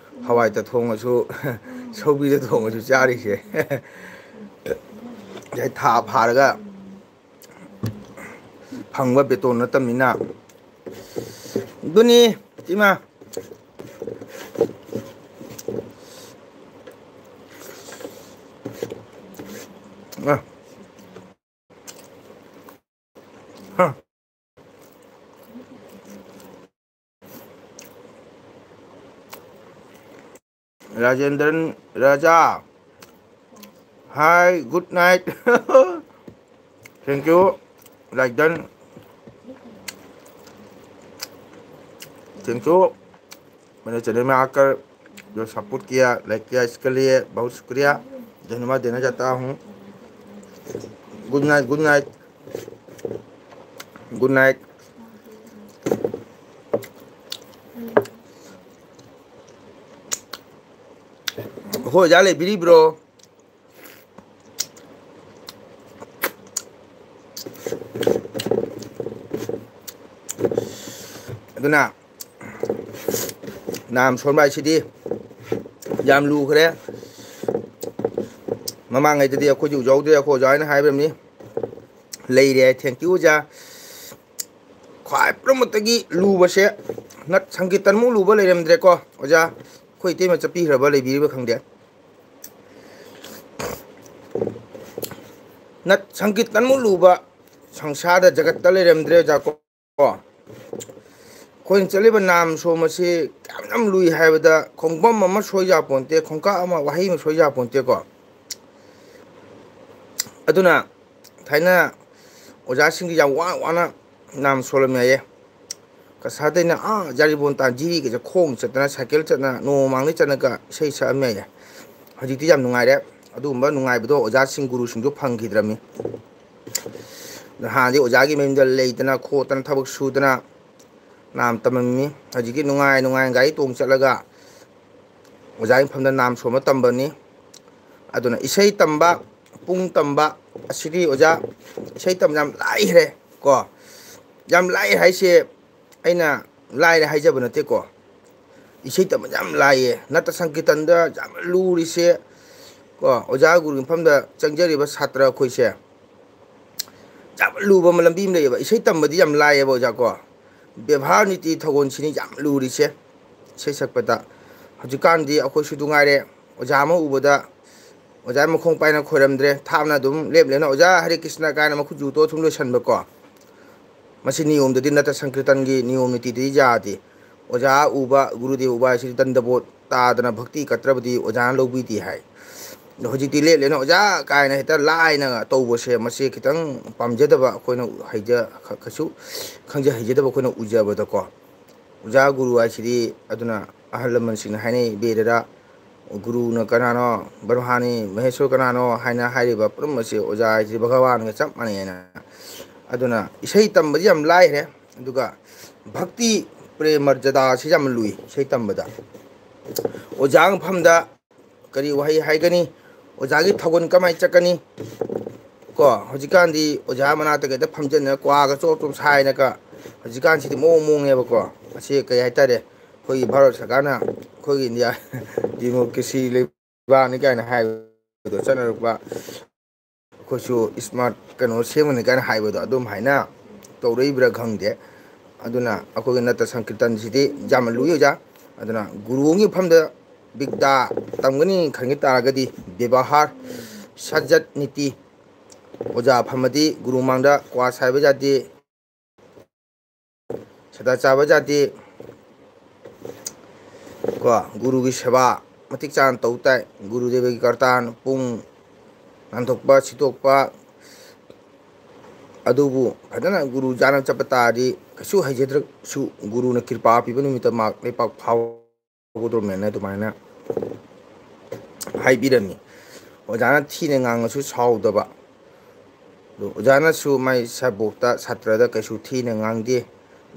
ꯍꯋꯥꯏꯗ ꯊꯣꯡꯉꯁꯨ, ꯁꯧꯒ꯭ꯔꯤꯗ ꯊꯣꯡꯉꯁꯨ ꯆꯥꯔꯤꯁꯦ꯫ ꯊꯥ ꯐꯥꯔꯒ ꯐꯪꯕ ꯕꯦꯇꯣꯟ ꯅꯠꯇꯕꯅꯤꯅ꯫ ꯑꯗꯨꯅꯤ ꯏꯃꯥ, ꯑ꯫ ꯍ꯫ राजेंद्रन राजा, hi, good night. Thank you, Rajan. Thank you. मैंने चैनल में आकर जो सपोर्ट किया, लाइक किया, इसके लिए बहुत शुक्रिया, धन्यवाद देना चाहता हूँ. Good night, good night, good night. ꯍꯣꯏ, ꯑꯣꯖꯥ ꯂꯩꯕꯤꯔꯤꯕ꯭ꯔꯣ? ꯑꯗꯨꯅ ꯅꯥꯝ ꯁꯣꯟꯕ ꯍꯥꯏꯁꯤꯗꯤ ꯌꯥꯝ ꯂꯨꯈ꯭ꯔꯦ. ꯃꯃꯥꯡꯉꯩꯗꯗꯤ ꯑꯩꯈꯣꯏꯁꯨ ꯎꯖꯍꯧꯗ꯭ꯔꯦ, ꯑꯩꯈꯣꯏ ꯑꯣꯖꯥ ꯍꯣꯏꯅ ꯍꯥꯏꯕꯤꯔꯝꯅꯤ. ꯂꯩꯔꯦ ꯍꯥꯏ. Thank you, ꯑꯣꯖꯥ. ꯈ꯭ꯋꯥꯏ ꯄꯨꯝꯅꯃꯛꯇꯒꯤ ꯂꯨꯕꯁꯦ ꯅꯠ ꯁꯪꯀꯤꯔꯇꯟꯃꯨꯛ ꯂꯨꯕ ꯂꯩꯔꯝꯗ꯭ꯔꯦꯀꯣ ꯑꯣꯖꯥ. ꯑꯩꯈꯣꯏ ꯏꯇꯩꯃ ꯆꯠꯄꯤꯈ꯭ꯔꯕ, ꯂꯩꯕꯤꯔꯤꯕ ꯈꯪꯗꯦ. ꯅꯠ ꯁꯪꯀꯤꯔꯇꯟꯃꯨꯛ ꯂꯨꯕ ꯁꯪꯁꯥꯔꯗ, ꯖꯒꯠꯇ ꯂꯩꯔꯝꯗ꯭ꯔꯦ ꯑꯣꯖꯥ ꯀꯣ. ꯑꯩꯈꯣꯏꯅ ꯆꯠꯂꯤꯕ ꯅꯥꯝ ꯁꯣꯝ ꯑꯁꯤ ꯀꯌꯥꯝ ꯌꯥꯝ ꯂꯨꯏ ꯍꯥꯏꯕꯗ, ꯈꯣꯡꯕꯝ ꯑꯃ ꯁꯣꯏ ꯌꯥꯄꯣꯟꯇꯦ, ꯈꯣꯡꯀꯥꯞ ꯑꯃ, ꯋꯥꯍꯩ ꯑꯃ ꯁꯣꯏ ꯌꯥꯄꯣꯟꯇꯦꯀꯣ. ꯑꯗꯨꯅ ꯊꯥꯏꯅ ꯑꯣꯖꯥꯁꯤꯡꯒꯤ ꯌꯥꯝ ꯋꯥꯅ ꯋꯥꯅ ꯅꯥꯝ ꯁꯣꯜꯂꯝꯃꯦ ꯍꯥꯏꯌꯦ. ꯀꯁꯥꯔꯗꯩꯅ ꯑꯥ ꯌꯥꯔꯤꯄꯣꯛ ꯇꯥꯟ ꯖꯤꯔꯤꯒꯁꯦ ꯈꯣꯡ ꯆꯠꯇꯅ, ꯁꯥꯏꯀꯜ ꯆꯠꯇꯅ, ꯅꯣꯡꯃ ꯃꯥꯡꯗꯩ ꯆꯠꯂꯒ ꯏꯁꯩ ꯁꯛꯑꯝꯃꯦ ꯍꯥꯏꯌꯦ. ꯍꯧꯖꯤꯛꯇꯤ ꯌꯥꯝ ꯅꯨꯡꯉꯥꯏꯔꯦ꯫ ꯑꯗꯨꯒꯨꯝꯕ ꯅꯨꯡꯉꯥꯏꯕꯗꯣ ꯑꯣꯖꯥꯁꯤꯡ, ꯒꯨꯔꯨꯁꯤꯡꯁꯨ ꯐꯪꯈꯤꯗ꯭ꯔꯕꯅꯤ꯫ ꯍꯥꯟꯅꯗꯤ ꯑꯣꯖꯥꯒꯤ ꯃꯌꯨꯝꯗ ꯂꯩꯗꯅ ꯈꯣꯠꯇꯅ, ꯊꯕꯛ ꯁꯨꯗꯅ ꯅꯥꯝ ꯇꯝꯃꯝꯃꯤ꯫ ꯍꯧꯖꯤꯛꯇꯤ ꯅꯨꯡꯉꯥꯏ ꯅꯨꯡꯉꯥꯏꯅ ꯒꯥꯔꯤ ꯇꯣꯡ ꯆꯠꯂꯒ ꯑꯣꯖꯥꯒꯤ ꯃꯐꯝꯗ ꯅꯥꯝ ꯁꯣꯟꯕ ꯇꯝꯕꯅꯤ꯫ ꯑꯗꯨꯅ ꯏꯁꯩ ꯇꯝꯕ, ꯄꯨꯡ ꯇꯝꯕ ꯑꯁꯤꯗꯤ ꯑꯣꯖꯥ, ꯏꯁꯩ ꯇꯝꯕ ꯌꯥꯝ ꯂꯥꯏꯈ꯭ꯔꯦ ꯀꯣ꯫ ꯌꯥꯝ ꯂꯥꯏ ꯍꯥꯏꯁꯦ ꯑꯩꯅ ꯂꯥꯏꯔꯦ ꯍꯥꯏꯖꯕ ꯅꯠꯇꯦꯀꯣ꯫ ꯏꯁꯩ ꯇꯝꯕ ꯌꯥꯝ ꯂꯥꯏꯌꯦ꯫ ꯅꯠꯇ ꯁꯪꯀꯤꯔꯇꯟꯗ ꯌꯥꯝ ꯂꯨꯔꯤꯁꯦ ꯀꯣ, ꯑꯣꯖꯥ ꯒꯨꯔꯨꯒꯤ ꯃꯐꯝꯗ ꯆꯪꯖꯔꯤꯕ ꯁꯥꯇ꯭ꯔ ꯑꯩꯈꯣꯏꯁꯦ ꯌꯥꯝ ꯂꯨꯕ ꯑꯃ ꯂꯝꯕꯤ ꯑꯃ ꯂꯩꯌꯦꯕ꯫ ꯏꯁꯩ ꯇꯝꯕꯗꯤ ꯌꯥꯝ ꯂꯥꯏꯌꯦꯕ ꯑꯣꯖꯥ ꯀꯣ, ꯕꯦꯕꯥꯔ ꯅꯤꯇꯤ ꯊꯧꯒꯜꯁꯤꯅꯤ ꯌꯥꯝ ꯂꯨꯔꯤꯁꯦ꯫ ꯏꯁꯩ ꯁꯛꯄꯗ ꯍꯧꯖꯤꯛꯀꯥꯟꯗꯤ ꯑꯩꯈꯣꯏꯁꯨ ꯑꯗꯨ ꯉꯥꯏꯔꯦ, ꯑꯣꯖꯥ ꯑꯃ ꯎꯕꯗ ꯑꯣꯖꯥ ꯃꯈꯣꯡ ꯄꯥꯏꯅ ꯈꯣꯏꯔꯝꯗ꯭ꯔꯦ, ꯊꯥꯞꯅ ꯑꯗꯨꯝ ꯂꯦꯞ ꯂꯦꯞꯅ "ꯑꯣꯖꯥ ꯍꯔꯦ ꯀ꯭ꯔꯤꯁꯅ" ꯀꯥꯏꯅ ꯃꯈꯨꯠ ꯖꯨ ꯇꯣ ꯁꯨꯝ ꯂꯣꯏꯁꯟꯕꯀꯣ꯫ ꯃꯁꯤ ꯅꯤꯌꯣꯝꯗꯗꯤ ꯅꯠꯇ ꯁꯪꯀꯤꯔꯇꯟꯒꯤ ꯅꯤꯌꯣꯝ ꯅꯤꯇꯤꯗꯗꯤ ꯌꯥꯗꯦ꯫ ꯑꯣꯖꯥ ꯎꯕ, ꯒꯨꯔꯨꯗꯦꯕ ꯎꯕ ꯍꯥꯏꯁꯤꯗꯤ ꯗꯟꯗꯕꯣꯠ ꯇꯥꯗꯅ ꯚꯛꯇꯤ ꯀꯠꯇ꯭ꯔꯕꯗꯤ ꯑꯣꯖꯥꯅ ꯂꯧꯕꯤꯗꯦ ꯍꯥꯏ꯫ ꯑꯗꯣ ꯍꯧꯖꯤꯛꯇꯤ ꯂꯦꯞ ꯂꯦꯞꯅ "ꯑꯣꯖꯥ" ꯀꯥꯏꯅ ꯍꯦꯛꯇ ꯂꯥꯏꯅ ꯇꯧꯕꯁꯦ, ꯃꯁꯤ ꯈꯤꯇꯪ ꯄꯥꯝꯖꯗꯕ ꯑꯩꯈꯣꯏꯅ ꯍꯩꯖ-, ꯀꯩꯁꯨ ꯈꯪꯖ ꯍꯩꯖꯗꯕ ꯑꯩꯈꯣꯏꯅ ꯎꯖꯕꯗꯀꯣ꯫ ꯑꯣꯖꯥ ꯒꯨꯔꯨ ꯍꯥꯏꯁꯤꯗꯤ, ꯑꯗꯨꯅ ꯑꯍꯜ ꯂꯃꯟꯁꯤꯡꯅ ꯍꯥꯏꯅꯩ, ꯕꯦꯗꯗ ꯒꯨꯔꯨꯅ ꯀꯅꯥꯅꯣ, ꯕ꯭ꯔꯍꯃꯥꯅꯤ, ꯃꯍꯦꯁꯣꯔ ꯀꯅꯥꯅꯣ ꯍꯥꯏꯅ ꯍꯥꯏꯔꯤꯕ ꯄꯨꯝꯅꯃꯛꯁꯦ ꯑꯣꯖꯥ ꯍꯥꯏꯁꯤꯗꯤ ꯚꯒꯋꯥꯟꯒ ꯆꯞ ꯃꯥꯟꯅꯩꯅ꯫ ꯑꯗꯨꯅ ꯏꯁꯩ ꯇꯝꯕꯗꯤ ꯌꯥꯝ ꯂꯥꯏꯈ꯭ꯔꯦ, ꯑꯗꯨꯒ ꯚꯛꯇꯤ ꯄ꯭ꯔꯦꯃ ꯃꯔꯖꯗꯥꯁꯤ ꯌꯥꯝ ꯂꯨꯏ ꯏꯁꯩ ꯇꯝꯕꯗ꯫ ꯑꯣꯖꯥ ꯃꯐꯝꯗ ꯀꯔꯤ ꯋꯥꯍꯩ ꯍꯥꯏꯒꯅꯤ? ꯑꯣꯖꯥꯒꯤ ꯊꯧꯒꯜ ꯀꯃꯥꯏꯅ ꯆꯠꯀꯅꯤ? ꯀꯣ, ꯍꯧꯖꯤꯛꯀꯥꯟꯗꯤ ꯑꯣꯖꯥ ꯃꯅꯥꯛꯇ ꯀꯩꯗ ꯐꯝꯖꯟꯅ ꯀ꯭ꯋꯥꯒ ꯆꯣꯞ ꯆꯣꯞ ꯁꯥꯏꯅꯒ, ꯍꯧꯖꯤꯛꯀꯥꯟꯁꯤꯗꯤ ꯃꯑꯣꯡ ꯃꯑꯣꯡꯅꯦꯕꯀꯣ꯫ ꯑꯁꯤ ꯀꯩ ꯍꯥꯏꯇꯥꯔꯦ, ꯑꯩꯈꯣꯏꯒꯤ ꯚꯥꯔꯠ ꯁꯔꯀꯥꯔꯅ ꯑꯩꯈꯣꯏꯒꯤ ꯏꯟꯗꯤꯌꯥ ꯗꯤꯃꯣꯀ꯭ꯔꯦꯁꯤ ꯂꯩꯕꯥꯛꯅꯤ ꯀꯥꯏꯅ ꯍꯥꯏꯕꯗꯣ ꯆꯠꯅꯔꯛꯄ, ꯑꯩꯈꯣꯏꯁꯨ ꯏꯁꯃꯥꯔꯠ ꯀꯩꯅꯣ ꯁꯦꯝꯒꯅꯤ ꯀꯥꯏꯅ ꯍꯥꯏꯕꯗꯣ ꯑꯗꯨꯝ ꯍꯥꯏꯅ ꯇꯧꯔꯛꯏꯕ꯭ꯔꯥ ꯈꯪꯗꯦ꯫ ꯑꯗꯨꯅ ꯑꯩꯈꯣꯏꯒꯤ ꯅꯠꯇ ꯁꯪꯀꯤꯔꯇꯟꯁꯤꯗꯤ ꯌꯥꯝꯅ ꯂꯨꯏ ꯑꯣꯖꯥ꯫ ꯑꯗꯨꯅ ꯒꯨꯔꯨ ꯑꯃꯒꯤ ꯃꯐꯝꯗ ꯕꯤꯗ꯭ꯌꯥ ꯇꯝꯒꯅꯤ ꯈꯟꯈꯤ ꯇꯥꯔꯒꯗꯤ ꯕꯦꯕꯥꯍꯥꯔ, ꯁꯖꯠ ꯅꯤꯇꯤ, ꯑꯣꯖꯥ ꯐꯝꯃꯗꯤ ꯒꯨꯔꯨ ꯃꯥꯡꯗ ꯀ꯭ꯋꯥ ꯁꯥꯏꯕ ꯌꯥꯗꯦ, ꯁꯗꯥ ꯆꯥꯕ ꯌꯥꯗꯦ꯫ ꯀꯣ, ꯒꯨꯔꯨꯒꯤ ꯁꯦꯕꯥ ꯃꯇꯤꯛ ꯆꯥꯅ ꯇꯧ ꯇꯥꯏ꯫ ꯒꯨꯔꯨꯗꯦꯕꯒꯤ ꯀꯔꯇꯥꯟ, ꯄꯨꯡ ꯅꯥꯟꯊꯣꯛꯄ, ꯁꯤꯠꯇꯣꯛꯄ, ꯑꯗꯨꯕꯨ ꯐꯖꯅ ꯒꯨꯔꯨ ꯌꯥꯅ ꯆꯠꯄ ꯇꯥꯔꯗꯤ, ꯀꯩꯁꯨ ꯍꯩꯖꯗ꯭ꯔꯁꯨ ꯒꯨꯔꯨꯅ ꯀ꯭ꯔꯤꯄꯥ ꯄꯤꯕ ꯅꯨꯃꯤꯠꯇ ꯃꯥꯛ ꯂꯩꯄꯥꯛ ꯐꯥꯎꯒꯗꯧꯔꯤꯕꯅꯦꯅ ꯑꯗꯨꯃꯥꯏꯅ ꯍꯥꯏꯕꯤꯔꯝꯃꯤ꯫ ꯑꯣꯖꯥꯅ ꯊꯤꯅ ꯉꯥꯡꯉꯁꯨ ꯁꯥꯎꯗꯕ꯫ ꯑꯗꯨ ꯑꯣꯖꯥꯅꯁꯨ ꯃꯥꯏ ꯁꯕꯣꯛꯇ, ꯁꯥꯇ꯭ꯔꯗ ꯀꯩꯁꯨ ꯊꯤꯅ ꯉꯥꯡꯗꯦ꯫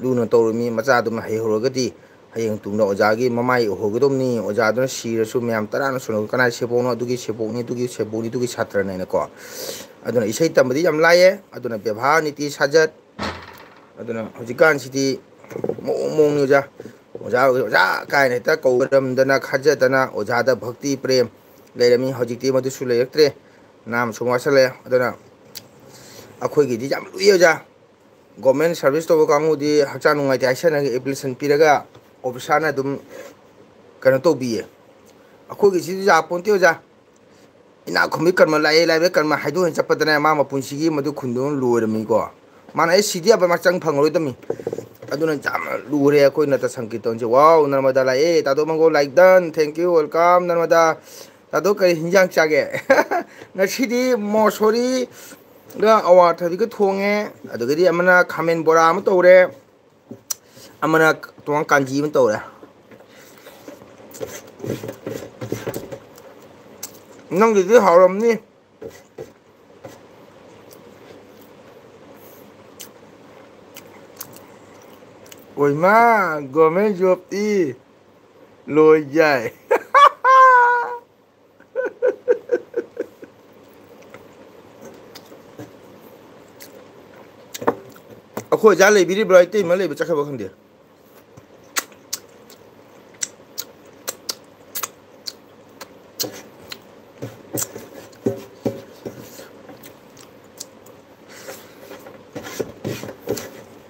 ꯂꯨꯅ ꯇꯧꯔꯝꯃꯤ꯫ ꯃꯆꯥꯗꯨꯃ ꯍꯩꯍꯧꯔꯒꯗꯤ ꯍꯌꯦꯡ ꯇꯨꯡꯗ ꯑꯣꯖꯥꯒꯤ ꯃꯃꯥꯏ ꯎꯍꯧꯒꯗꯧꯅꯤ꯫ ꯑꯣꯖꯥꯗꯨꯅ ꯁꯤꯔꯁꯨ ꯃꯌꯥꯝ ꯇꯔꯥꯅ ꯁꯨꯅ ꯀꯅꯥꯏ ꯁꯦꯕꯣꯛꯅꯣ, ꯑꯗꯨꯒꯤ ꯁꯦꯕꯣꯛꯅꯤ, ꯑꯗꯨꯒꯤ ꯁꯦꯕꯣꯛꯅꯤ, ꯑꯗꯨꯒꯤ ꯁꯥꯇ꯭ꯔꯅꯦꯅꯀꯣ꯫ ꯑꯗꯨꯅ ꯏꯁꯩ ꯇꯝꯕꯗꯤ ꯌꯥꯝ ꯂꯥꯏꯌꯦ꯫ ꯑꯗꯨꯅ ꯕꯦꯕꯥꯔ, ꯅꯤꯇꯤ, ꯁꯥꯖꯠ, ꯑꯗꯨꯅ ꯍꯧꯖꯤꯛꯀꯥꯟꯁꯤꯗꯤ ꯃꯑꯣꯡ ꯃꯑꯣꯡꯅꯤ ꯑꯣꯖꯥ꯫ ꯑꯣꯖꯥ, ꯑꯣꯖꯥ ꯀꯥꯏꯅ ꯍꯦꯛꯇ ꯀꯧꯔꯝꯗꯅ ꯈꯟꯖꯗꯅ ꯑꯣꯖꯥꯗ ꯚꯛꯇꯤ ꯄ꯭ꯔꯦꯝ ꯂꯩꯔꯝꯃꯤ꯫ ꯍꯧꯖꯤꯛꯇꯤ ꯃꯗꯨꯁꯨ ꯂꯩꯔꯛꯇ꯭ꯔꯦ꯫ ꯅꯥꯝ ꯁꯨꯝ ꯋꯥꯠꯁꯜꯂꯛꯑꯦ꯫ ꯑꯗꯨꯅ ꯑꯩꯈꯣꯏꯒꯤꯗꯤ ꯌꯥꯝ ꯂꯨꯏ ꯑꯣꯖꯥ꯫ ꯒꯣꯔꯃꯦꯟ ꯁꯥꯔꯚꯤꯁ ꯇꯧꯕ ꯀꯥꯡꯕꯨꯗꯤ ꯍꯛꯆꯥꯡ ꯅꯨꯡꯉꯥꯏꯇꯦ ꯍꯥꯏꯁꯟꯅꯒ ꯑꯦꯄ꯭ꯂꯤꯀꯦꯁꯟ ꯄꯤꯔꯒ ꯑꯣꯐꯤꯁꯥꯔꯅ ꯑꯗꯨꯝ ꯀꯩꯅꯣ ꯇꯧꯕꯤꯌꯦ꯫ ꯑꯩꯈꯣꯏꯒꯤꯁꯤꯗꯤ ꯌꯥꯄꯣꯟꯇꯦ ꯑꯣꯖꯥ꯫ ꯏꯅꯥꯛ ꯈꯨꯟꯕꯤ ꯀꯔꯃ ꯂꯥꯛꯑꯦ, ꯂꯥꯏꯕ ꯀꯔꯃ ꯍꯥꯏꯗꯣꯛ ꯍꯦꯟ ꯆꯠꯄꯗꯅꯦ, ꯃꯥ ꯃꯄꯨꯟꯁꯤꯒꯤ ꯃꯗꯨ ꯈꯨꯟꯗꯨꯅ ꯂꯣꯏꯔꯝꯃꯤꯀꯣ꯫ ꯃꯥꯅ ꯑꯩ ꯁꯤꯗꯤ ꯌꯥꯕ ꯃꯥ ꯆꯪ ꯐꯪꯉꯔꯣꯏꯗꯕꯅꯤ꯫ ꯑꯗꯨꯅ ꯌꯥꯝꯅ ꯂꯨꯔꯦ ꯑꯩꯈꯣꯏ ꯅꯠꯇ ꯁꯪꯀꯤꯔꯇꯟꯁꯦ꯫ ꯋꯥꯎ, ꯅꯔꯃꯗꯥ ꯂꯥꯛꯑꯦ꯫ ꯇꯥꯗꯣ ꯃꯪꯒꯣꯜ, like done, thank you, welcome, ꯅꯔꯃꯗꯥ꯫ ꯇꯥꯗꯣ, ꯀꯔꯤ ꯍꯤꯟꯖꯥꯡ ꯆꯥꯒꯦ? ꯉꯁꯤꯗꯤ ꯃꯣꯁꯣꯔꯤꯒ ꯑꯋꯥꯊꯕꯤꯒ ꯊꯣꯡꯉꯦ, ꯑꯗꯨꯗꯒꯤꯗꯤ ꯑꯃꯅ ꯈꯥꯃꯦꯟ ꯕꯣꯔꯥ ꯑꯃ ꯇꯧꯔꯦ, ꯑꯃꯅ ꯇꯣꯉꯥꯟ ꯀꯥꯟꯖꯤ ꯑꯃ ꯇꯧꯔꯦ꯫ ꯅꯪꯒꯤꯗꯤ ꯍꯥꯎꯔꯝꯅꯤ꯫ ꯑꯣꯏꯃꯥ, ꯒꯣꯔꯃꯦꯟ ꯖꯣꯕꯇꯤ ꯂꯣꯏ ꯌꯥꯏ꯫ ꯑꯩꯈꯣꯏ ꯑꯣꯖꯥ ꯂꯩꯕꯤꯔꯤꯕ꯭ꯔꯥ? ꯏꯇꯩꯃ ꯂꯩꯕ ꯆꯠꯈ꯭ꯔꯕ ꯈꯪꯗꯦ꯫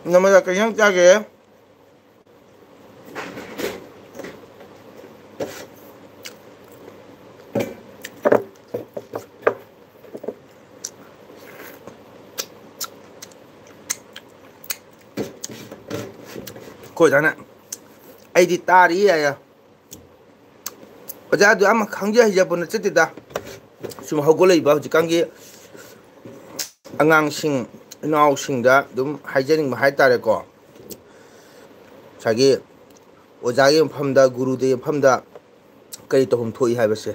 ꯅꯃꯥꯖ ꯀꯩ ꯏꯟꯁꯥꯡ ꯆꯥꯒꯦ? ꯑꯩꯈꯣꯏ ꯑꯣꯖꯥꯅ, "ꯑꯩꯗꯤ ꯇꯥꯔꯤ" ꯍꯥꯏꯌꯦ꯫ ꯑꯣꯖꯥ ꯑꯗꯨ ꯑꯃ ꯈꯪꯖ ꯍꯩꯖꯕ ꯅꯠꯆꯗꯦꯗ꯫ ꯁꯨꯝ ꯍꯧꯒꯠꯂꯛꯏꯕ ꯍꯧꯖꯤꯛꯀꯥꯟꯒꯤ ꯑꯉꯥꯡꯁꯤꯡ, ꯏꯅꯥꯎꯁꯤꯡꯗ ꯑꯗꯨꯝ ꯍꯥꯏꯖꯅꯤꯡꯕ ꯍꯥꯏꯇꯥꯔꯦꯀꯣ꯫ ꯉꯁꯥꯏꯒꯤ ꯑꯣꯖꯥꯒꯤ ꯃꯐꯝꯗ, ꯒꯨꯔꯨꯗꯨꯒꯤ ꯃꯐꯝꯗ ꯀꯔꯤ ꯇꯧꯐꯝ ꯊꯣꯛꯏ ꯍꯥꯏꯕꯁꯦ꯫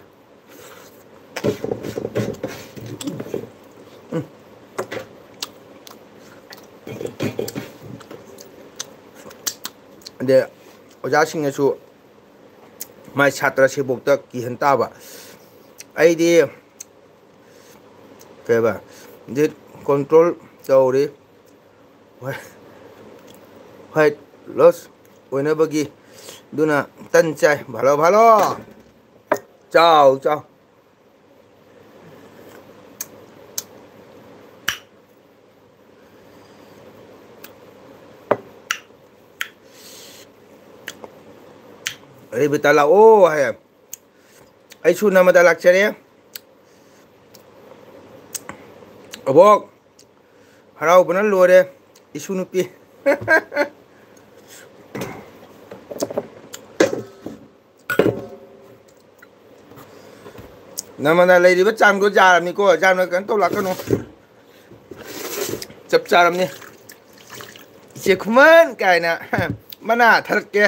ꯎꯝ꯫ ꯑꯗꯩ ꯑꯣꯖꯥꯁꯤꯡꯅꯁꯨ ꯃꯥꯏ ꯁꯥꯇ꯭ꯔꯁꯤꯐꯥꯎꯗ ꯀꯤꯍꯟ ꯇꯥꯕ꯫ ꯑꯩꯗꯤ ꯀꯩꯕ, ꯗꯤꯠ ꯀꯟꯇ꯭ꯔꯣꯜ ꯇꯧꯔꯤ꯫ ꯍꯣꯏ, ꯍꯣꯏ, ꯂꯣꯁ ꯑꯣꯏꯅꯕꯒꯤ꯫ ꯑꯗꯨꯅ ꯇꯟ ꯆꯥꯏ꯫ ꯚꯥꯂꯣ, ꯚꯥꯂꯣ꯫ ꯆꯥꯎ, ꯆꯥꯎ꯫ ꯔꯦꯕꯤꯇꯥ ꯂꯥꯛꯑꯣ ꯍꯥꯏ꯫ ꯑꯩꯁꯨ ꯅꯃꯗ ꯂꯥꯛꯆꯔꯦ꯫ ꯑꯕꯣꯛ, ꯍꯔꯥꯎꯕꯅ ꯂꯣꯏꯔꯦ, ꯏꯁꯨ ꯅꯨꯄꯤ꯫ ꯅꯃꯅ ꯂꯩꯔꯤꯕ ꯆꯥꯡꯗꯣ ꯌꯥꯔꯝꯅꯤꯀꯣ, ꯌꯥꯝꯅ ꯀꯩꯅꯣ ꯇꯧ ꯂꯥꯛꯀꯅꯨ꯫ ꯆꯞ ꯆꯥꯔꯝꯅꯤ꯫ "ꯏꯆꯦ ꯈꯨꯃꯟ" ꯀꯥꯏꯅ ꯃꯅꯥ ꯊꯥꯔꯛꯀꯦ꯫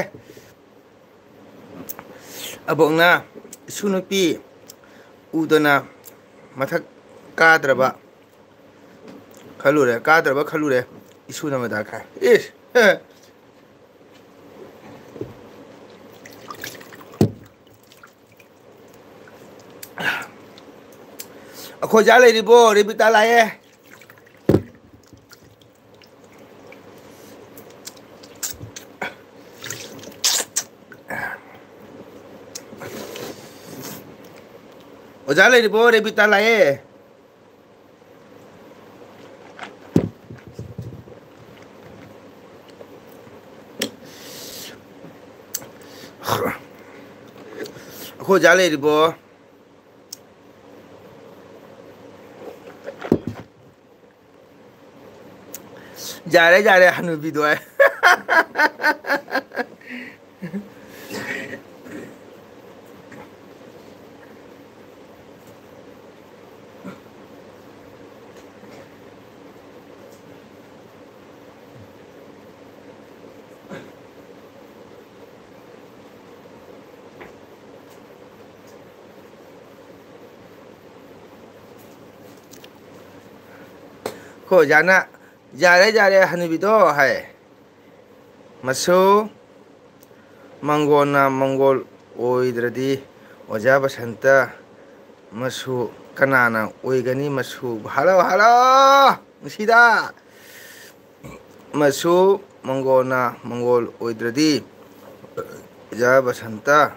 ꯑꯕꯣꯛꯅ ꯏꯁꯨ ꯅꯨꯄꯤ ꯎꯗꯅ ꯃꯊꯛ ꯀꯥꯗ꯭ꯔꯕ ꯈꯜꯂꯨꯔꯦ, ꯀꯥꯗ꯭ꯔꯕ ꯈꯜꯂꯨꯔꯦ꯫ ꯏꯁꯨ ꯅꯃꯗꯥ ꯈꯥꯏ꯫ ꯏꯁ! ꯑꯩꯈꯣꯏ ꯖꯥ ꯂꯩꯔꯤꯕꯣ? ꯔꯦꯕꯤꯇꯥ ꯂꯥꯛꯑꯦ꯫ ꯑꯣꯖꯥ ꯂꯩꯔꯤꯕꯣ? ꯔꯦꯕꯤꯇꯥ ꯂꯥꯛꯑꯦ꯫ ꯑꯩꯈꯣꯏ ꯑꯣꯖꯥ ꯂꯩꯔꯤꯕꯣ? ꯌꯥꯔꯦ, ꯌꯥꯔꯦ, ꯍꯅꯨꯕꯤꯗꯣ ꯍꯥꯏ꯫ ꯑꯩꯈꯣꯏ ꯑꯣꯖꯥꯅ, "ꯌꯥꯔꯦ, ꯌꯥꯔꯦ, ꯍꯅꯨꯕꯤꯗꯣ" ꯍꯥꯏ꯫ ꯃꯁꯨ ꯃꯪꯒꯣꯜꯅ ꯃꯪꯒꯣꯜ ꯑꯣꯏꯗ꯭ꯔꯗꯤ, ꯑꯣꯖꯥ ꯕꯁꯟꯇ ꯃꯁꯨ ꯀꯅꯥꯅ ꯑꯣꯏꯒꯅꯤ? ꯃꯁꯨ, ꯍꯜꯂꯣ, ꯍꯜꯂꯣ, ꯅꯨꯡꯁꯤꯗ꯫ ꯃꯁꯨ ꯃꯪꯒꯣꯜꯅ ꯃꯪꯒꯣꯜ ꯑꯣꯏꯗ꯭ꯔꯗꯤ, ꯑꯣꯖꯥ ꯕꯁꯟꯇ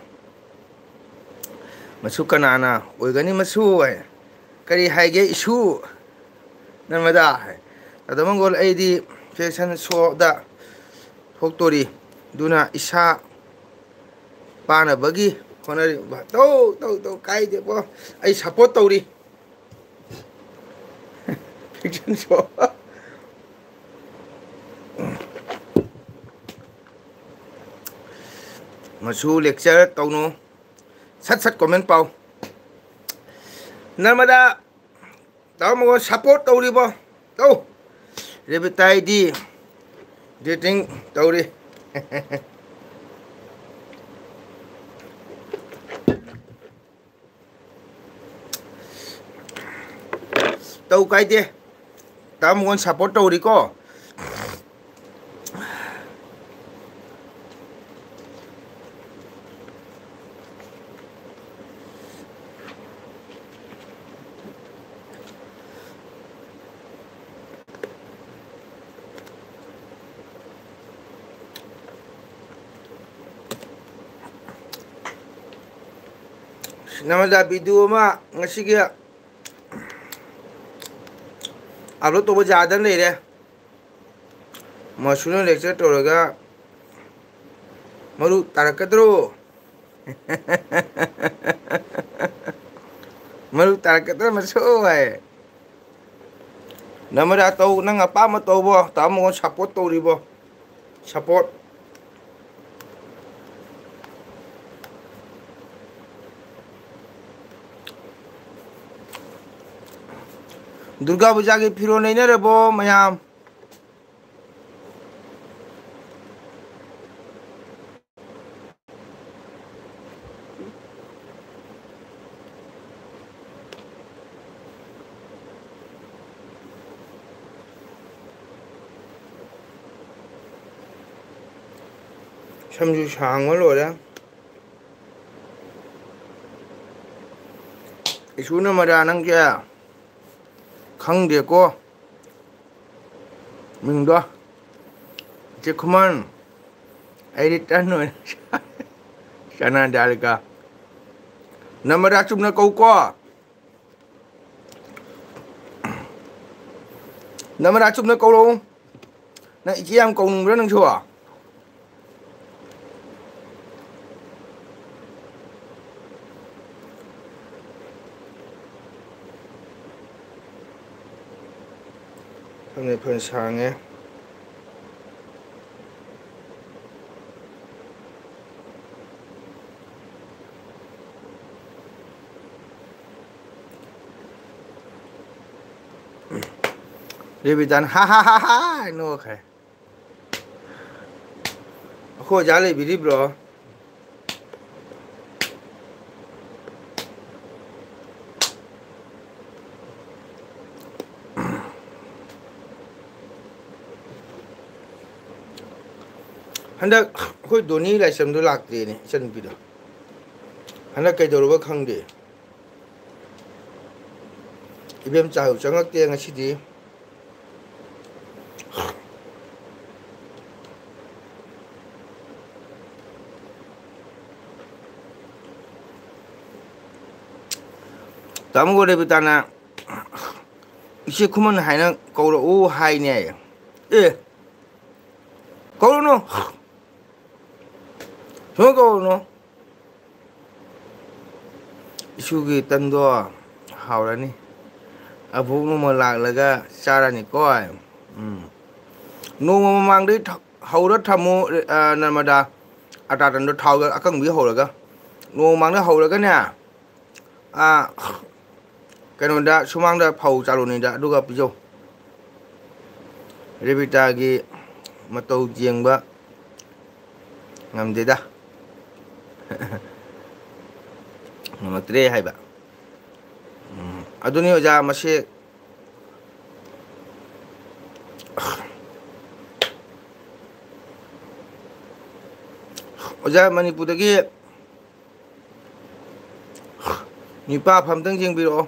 ꯃꯁꯨ ꯀꯅꯥꯅ ꯑꯣꯏꯒꯅꯤ? ꯃꯁꯨ ꯍꯥꯏ꯫ "ꯀꯔꯤ ꯍꯥꯏꯒꯦ ꯏꯁꯨ ꯅꯔꯃꯗꯥ?" ꯍꯥꯏ꯫ "ꯇꯥꯗ ꯃꯪꯒꯣꯜ, ꯑꯩꯗꯤ ꯐꯦꯁꯟ ꯁꯣꯗ ꯊꯣꯛꯇꯣꯔꯤ, ꯑꯗꯨꯅ ꯏꯁꯥ ꯄꯥꯅꯕꯒꯤ ꯍꯣꯠꯅꯔꯤ꯫" ꯇꯧ, ꯇꯧ, ꯇꯧ, ꯀꯥꯏꯗꯦꯀꯣ, ꯑꯩ ꯁꯞꯄꯣꯔꯠ ꯇꯧꯔꯤ꯫ ꯃꯁꯨ lecture ꯇꯧꯅꯨ꯫ ꯁꯠ ꯁꯠ comment ꯄꯥꯎ꯫ ꯅꯔꯃꯗꯥ, ꯇꯥꯃꯣ ꯃꯉꯣꯟ support ꯇꯧꯔꯤꯕꯣ? ꯇꯧ꯫ ꯔꯦꯕꯤꯇꯥꯏꯗꯤ dating ꯇꯧꯔꯤ꯫ ꯇꯧ ꯀꯥꯏꯗꯦ꯫ ꯇꯥꯃꯣ ꯃꯉꯣꯟ support ꯇꯧꯔꯤꯀꯣ꯫ ꯅꯃꯗꯥ video ꯑꯃ ꯉꯁꯤꯒꯤ upload ꯇꯧꯕ ꯌꯥꯗꯅ ꯂꯩꯔꯦ꯫ ꯃꯁꯨꯅ lecture ꯇꯧꯔꯒ ꯃꯔꯨ ꯇꯥꯔꯛꯀꯗ꯭ꯔꯣ? ꯃꯔꯨ ꯇꯥꯔꯛꯀꯗ꯭ꯔꯣ ꯃꯁꯨ ꯍꯥꯏ? ꯅꯃꯔꯥ ꯇꯧ, ꯅꯪ ꯑꯄꯥꯝꯕ ꯇꯧꯕꯣ, ꯇꯥꯃꯣ ꯃꯉꯣꯟ support ꯇꯧꯔꯤꯕꯣ? Support꯫ ꯗꯨꯔꯒꯥ ꯄꯨꯖꯥꯒꯤ ꯐꯤꯔꯣꯜ ꯂꯩꯅꯔꯕꯣ ꯃꯌꯥꯝ? ꯁꯝꯁꯨ ꯁꯥꯡꯕ ꯂꯣꯏꯔꯦ꯫ ꯏꯁꯨ ꯅꯃꯔꯥ ꯅꯪꯁꯦ ꯈꯪꯗꯦꯀꯣ꯫ ꯃꯤꯡꯗꯣ ꯏꯆꯦ ꯈꯨꯃꯟ, ꯑꯩꯗꯤ ꯇꯟ ꯑꯣꯏꯅ ꯆꯥ-, ꯆꯅꯥ ꯗꯥꯜꯒ꯫ ꯅꯃꯔꯥ ꯆꯨꯝꯅ ꯀꯧꯀꯣ꯫ ꯅꯃꯔꯥ ꯆꯨꯝꯅ ꯀꯧꯔꯛꯎ꯫ ꯅꯪ ꯏꯆꯦ ꯌꯥꯝ ꯀꯧꯅꯤꯡꯕ꯭ꯔꯥ ꯅꯪꯁꯨ? ꯈꯪꯗꯦ, ꯐꯅ ꯁꯥꯡꯉꯦ꯫ ꯔꯦꯕꯤꯇꯥꯅ "ꯍꯥ ꯍꯥ ꯍꯥ ꯍꯥ" ꯍꯥꯏ ꯅꯣꯛꯈ꯭ꯔꯦ꯫ ꯑꯩꯈꯣꯏ ꯑꯣꯖꯥ ꯂꯩꯕꯤꯔꯤꯕ꯭ꯔꯣ? ꯍꯟꯗꯛ ꯑꯩꯈꯣꯏ ꯗꯣꯅꯤ ꯂꯥꯏꯁ꯭ꯔꯝꯗꯣ ꯂꯥꯛꯇꯦꯅꯦ, ꯏꯆꯟꯅꯨꯄꯤꯗꯣ꯫ ꯍꯟꯗꯛ ꯀꯩꯗꯧꯔꯕ ꯈꯪꯗꯦ꯫ ꯏꯕꯦꯝꯆꯥꯁꯨ ꯆꯪꯉꯛꯇꯦ ꯉꯁꯤꯗꯤ꯫ ꯇꯥꯃꯣ ꯔꯦꯕꯤꯇꯥꯅ "ꯏꯆꯦ ꯈꯨꯃꯟ ꯍꯥꯏꯅ ꯀꯧꯔꯛꯎ" ꯍꯥꯏꯅꯦ꯫ ꯑꯦ, ꯀꯧꯔꯨꯅꯨ, ꯁꯨꯝ ꯀꯧꯔꯨꯅꯨ꯫ ꯏꯁꯨꯒꯤ ꯇꯟꯗꯣ ꯍꯥꯎꯔꯅꯤ꯫ ꯑꯕꯣꯛ ꯅꯣꯡꯃ ꯂꯥꯛꯂꯒ ꯆꯥꯔꯅꯤꯀꯣ꯫ ꯎꯝ꯫ ꯅꯣꯡꯃ ꯃꯃꯥꯡꯗꯩ ꯊ-, ꯍꯧꯔ ꯊꯝꯃꯨ, ꯑ, ꯅꯔꯃꯗꯥ꯫ ꯑꯇꯥ ꯇꯟꯗꯣ ꯊꯥꯎꯗ ꯑꯀꯪꯕꯤ ꯍꯧꯔꯒ꯫ ꯅꯣꯡꯃ ꯃꯃꯥꯡꯗ ꯍꯧꯔꯒꯅꯦ꯫ ꯑ, ꯀꯩꯅꯣꯗ, ꯁꯨꯃꯥꯡꯗ ꯐꯧ ꯆꯥꯔꯨꯅꯤꯗ, ꯑꯗꯨꯒ ꯄꯤꯖꯧ꯫ ꯔꯦꯕꯤꯇꯥꯒꯤ ꯃꯇꯧ ꯌꯦꯡꯕ ꯉꯝꯗꯦꯗ꯫ ꯉꯝꯃꯛꯇ꯭ꯔꯦ ꯍꯥꯏꯕ꯫ ꯎꯝ, ꯑꯗꯨꯅꯤ ꯑꯣꯖꯥ, ꯃꯁꯤ ꯑꯣꯖꯥ, ꯃꯅꯤꯄꯨꯔꯗꯒꯤ ꯅꯤꯄꯥ ꯐꯝꯇꯪ ꯌꯦꯡꯕꯤꯔꯛꯑꯣ꯫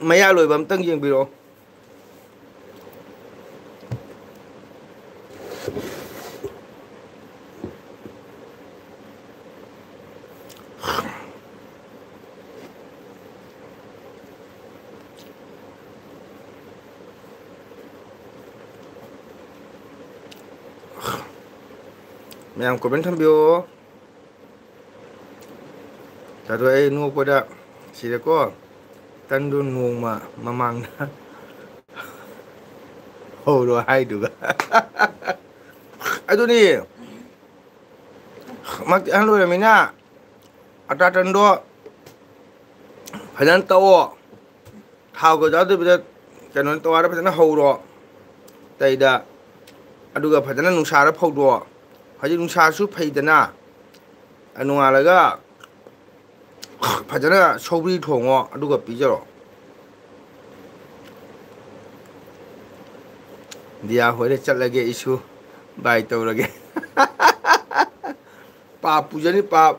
ꯃꯌꯥ ꯂꯣꯏꯕ ꯑꯝꯇꯪ ꯌꯦꯡꯕꯤꯔꯛꯑꯣ꯫ ꯃꯌꯥꯝ comment ꯊꯝꯕꯤꯌꯣ꯫ ꯑꯗꯣ ꯑꯩ ꯅꯣꯛꯄꯗ ꯁꯤꯗꯀꯣ, ꯇꯟꯗꯨ ꯅꯣꯡꯃ ꯃꯃꯥꯡꯗ ꯍꯧꯔꯣ ꯍꯥꯏꯗꯨꯒ꯫ ꯑꯗꯨꯅꯤ, ꯃꯛꯇꯤ ꯑꯍꯜ ꯑꯣꯏꯔꯝꯃꯤꯅ ꯑꯇꯥ ꯇꯟꯗꯣ ꯐꯖꯅ ꯇꯛꯑꯣ꯫ ꯊꯥꯎꯒ ꯌꯥꯎꯗꯕꯤꯗ ꯀꯩꯅꯣ ꯇꯋꯥꯗ ꯐꯖꯅ ꯍꯧꯔꯣ꯫ ꯇꯩꯗ ꯑꯗꯨꯒ ꯐꯖꯅ ꯅꯨꯡꯁꯥꯗ ꯐꯧꯗꯣꯛꯑꯣ꯫ ꯍꯧꯖꯤꯛ ꯅꯨꯡꯁꯥꯁꯨ ꯐꯩꯗꯅ, ꯅꯣꯡꯉꯥꯜꯂꯒ ꯐꯖꯅ ꯁꯧꯒ꯭ꯔꯤ ꯊꯣꯡꯉꯣ, ꯑꯗꯨꯒ ꯄꯤꯖꯔꯣ꯫ ꯗꯤꯌꯥ ꯍꯣꯏꯗ ꯆꯠꯂꯒꯦ ꯑꯩꯁꯨ꯫ Bye ꯇꯧꯔꯒꯦ꯫ ꯄꯥꯞ ꯄꯨꯖꯅꯤ, ꯄꯥꯞ꯫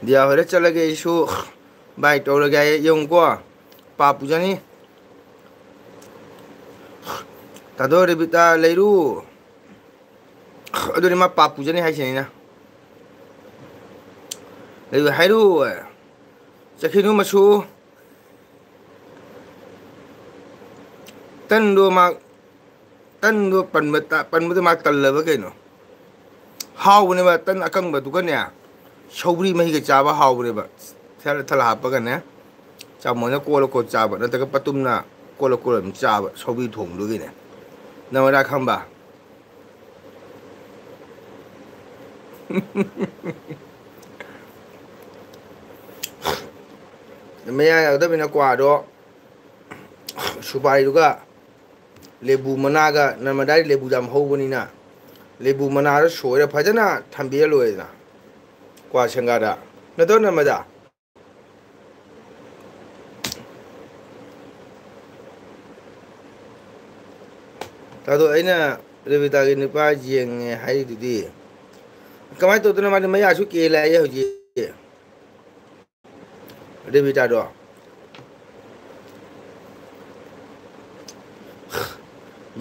ꯗꯤꯌꯥ ꯍꯣꯏꯗ ꯆꯠꯂꯒꯦ ꯑꯩꯁꯨ꯫ Bye ꯇꯧꯔꯒꯦ ꯍꯥꯏꯌꯦ, ꯌꯦꯡꯉꯨꯀꯣ꯫ ꯄꯥꯞ ꯄꯨꯖꯅꯤ꯫ ꯇꯥꯗꯣ ꯔꯦꯕꯤꯇꯥ ꯂꯩꯔꯨ꯫ ꯑꯗꯨꯅꯤ ꯃꯥ ꯄꯥꯞ ꯄꯨꯖꯅꯤ ꯍꯥꯏꯁꯤꯅꯤꯅ꯫ ꯂꯩꯔꯨ ꯍꯥꯏꯔꯨ꯫ ꯆꯠꯈꯤꯅꯨ ꯃꯁꯨ꯫ ꯇꯟꯗꯣ ꯃꯥ, ꯇꯟꯗꯣ ꯄꯟꯕ ꯇ-, ꯄꯟꯕꯗꯣ ꯃꯥ ꯇꯜꯂꯕ ꯀꯩꯅꯣ? ꯍꯥꯎꯕꯅꯦꯕ ꯇꯟ ꯑꯀꯪꯕꯗꯨꯒꯅꯦ, ꯁꯧꯒ꯭ꯔꯤ ꯃꯍꯤꯒ ꯆꯥꯕ ꯍꯥꯎꯕꯅꯦꯕ꯫ ꯊꯦꯜ ꯊꯦꯜ ꯍꯥꯞꯄꯒꯅꯦ, ꯆꯥꯃꯁꯅ ꯀꯣꯠꯂ ꯀꯣꯠꯂ ꯆꯥꯕ, ꯅꯠꯇ꯭ꯔꯒ ꯄꯇꯨꯝꯅ ꯀꯣꯠꯂ ꯀꯣꯠꯂ ꯑꯗꯨꯝ ꯆꯥꯕ, ꯁꯧꯒ꯭ꯔꯤ ꯊꯣꯡꯕꯗꯨꯒꯤꯅꯦ꯫ ꯅꯪ ꯑꯗꯥ ꯈꯪꯕ? ꯃꯌꯥ ꯌꯥꯒꯗꯕꯅꯤꯅ ꯀ꯭ꯋꯥꯗꯣ, ꯁꯨꯄꯥꯔꯤꯗꯨꯒ ꯂꯦꯕꯨ ꯃꯅꯥꯒ, ꯅꯔꯃꯗꯥꯗꯤ ꯂꯦꯕꯨ ꯌꯥꯝ ꯍꯧꯕꯅꯤꯅ, ꯂꯦꯕꯨ ꯃꯅꯥꯗꯣ ꯁꯣꯏꯔ ꯐꯖꯅ ꯊꯝꯕꯤꯔ ꯂꯣꯏꯔꯦꯗꯅ, ꯀ꯭ꯋꯥ ꯁꯪꯒꯥꯗ꯫ ꯅꯠꯇ꯭ꯔꯣ, ꯅꯔꯃꯗꯥ? ꯑꯗꯣ ꯑꯩꯅ ꯔꯦꯕꯤꯇꯥꯒꯤ ꯅꯨꯄꯥ ꯌꯦꯡꯉꯦ ꯍꯥꯏꯔꯤꯗꯨꯗꯤ, ꯀꯃꯥꯏꯅ ꯇꯧꯗꯅ? ꯃꯥꯗꯤ ꯃꯌꯥꯁꯨ ꯀꯦꯜꯂꯦ ꯍꯥꯏꯌꯦ ꯍꯧꯖꯤꯛ, ꯔꯦꯕꯤꯇꯥꯗꯣ꯫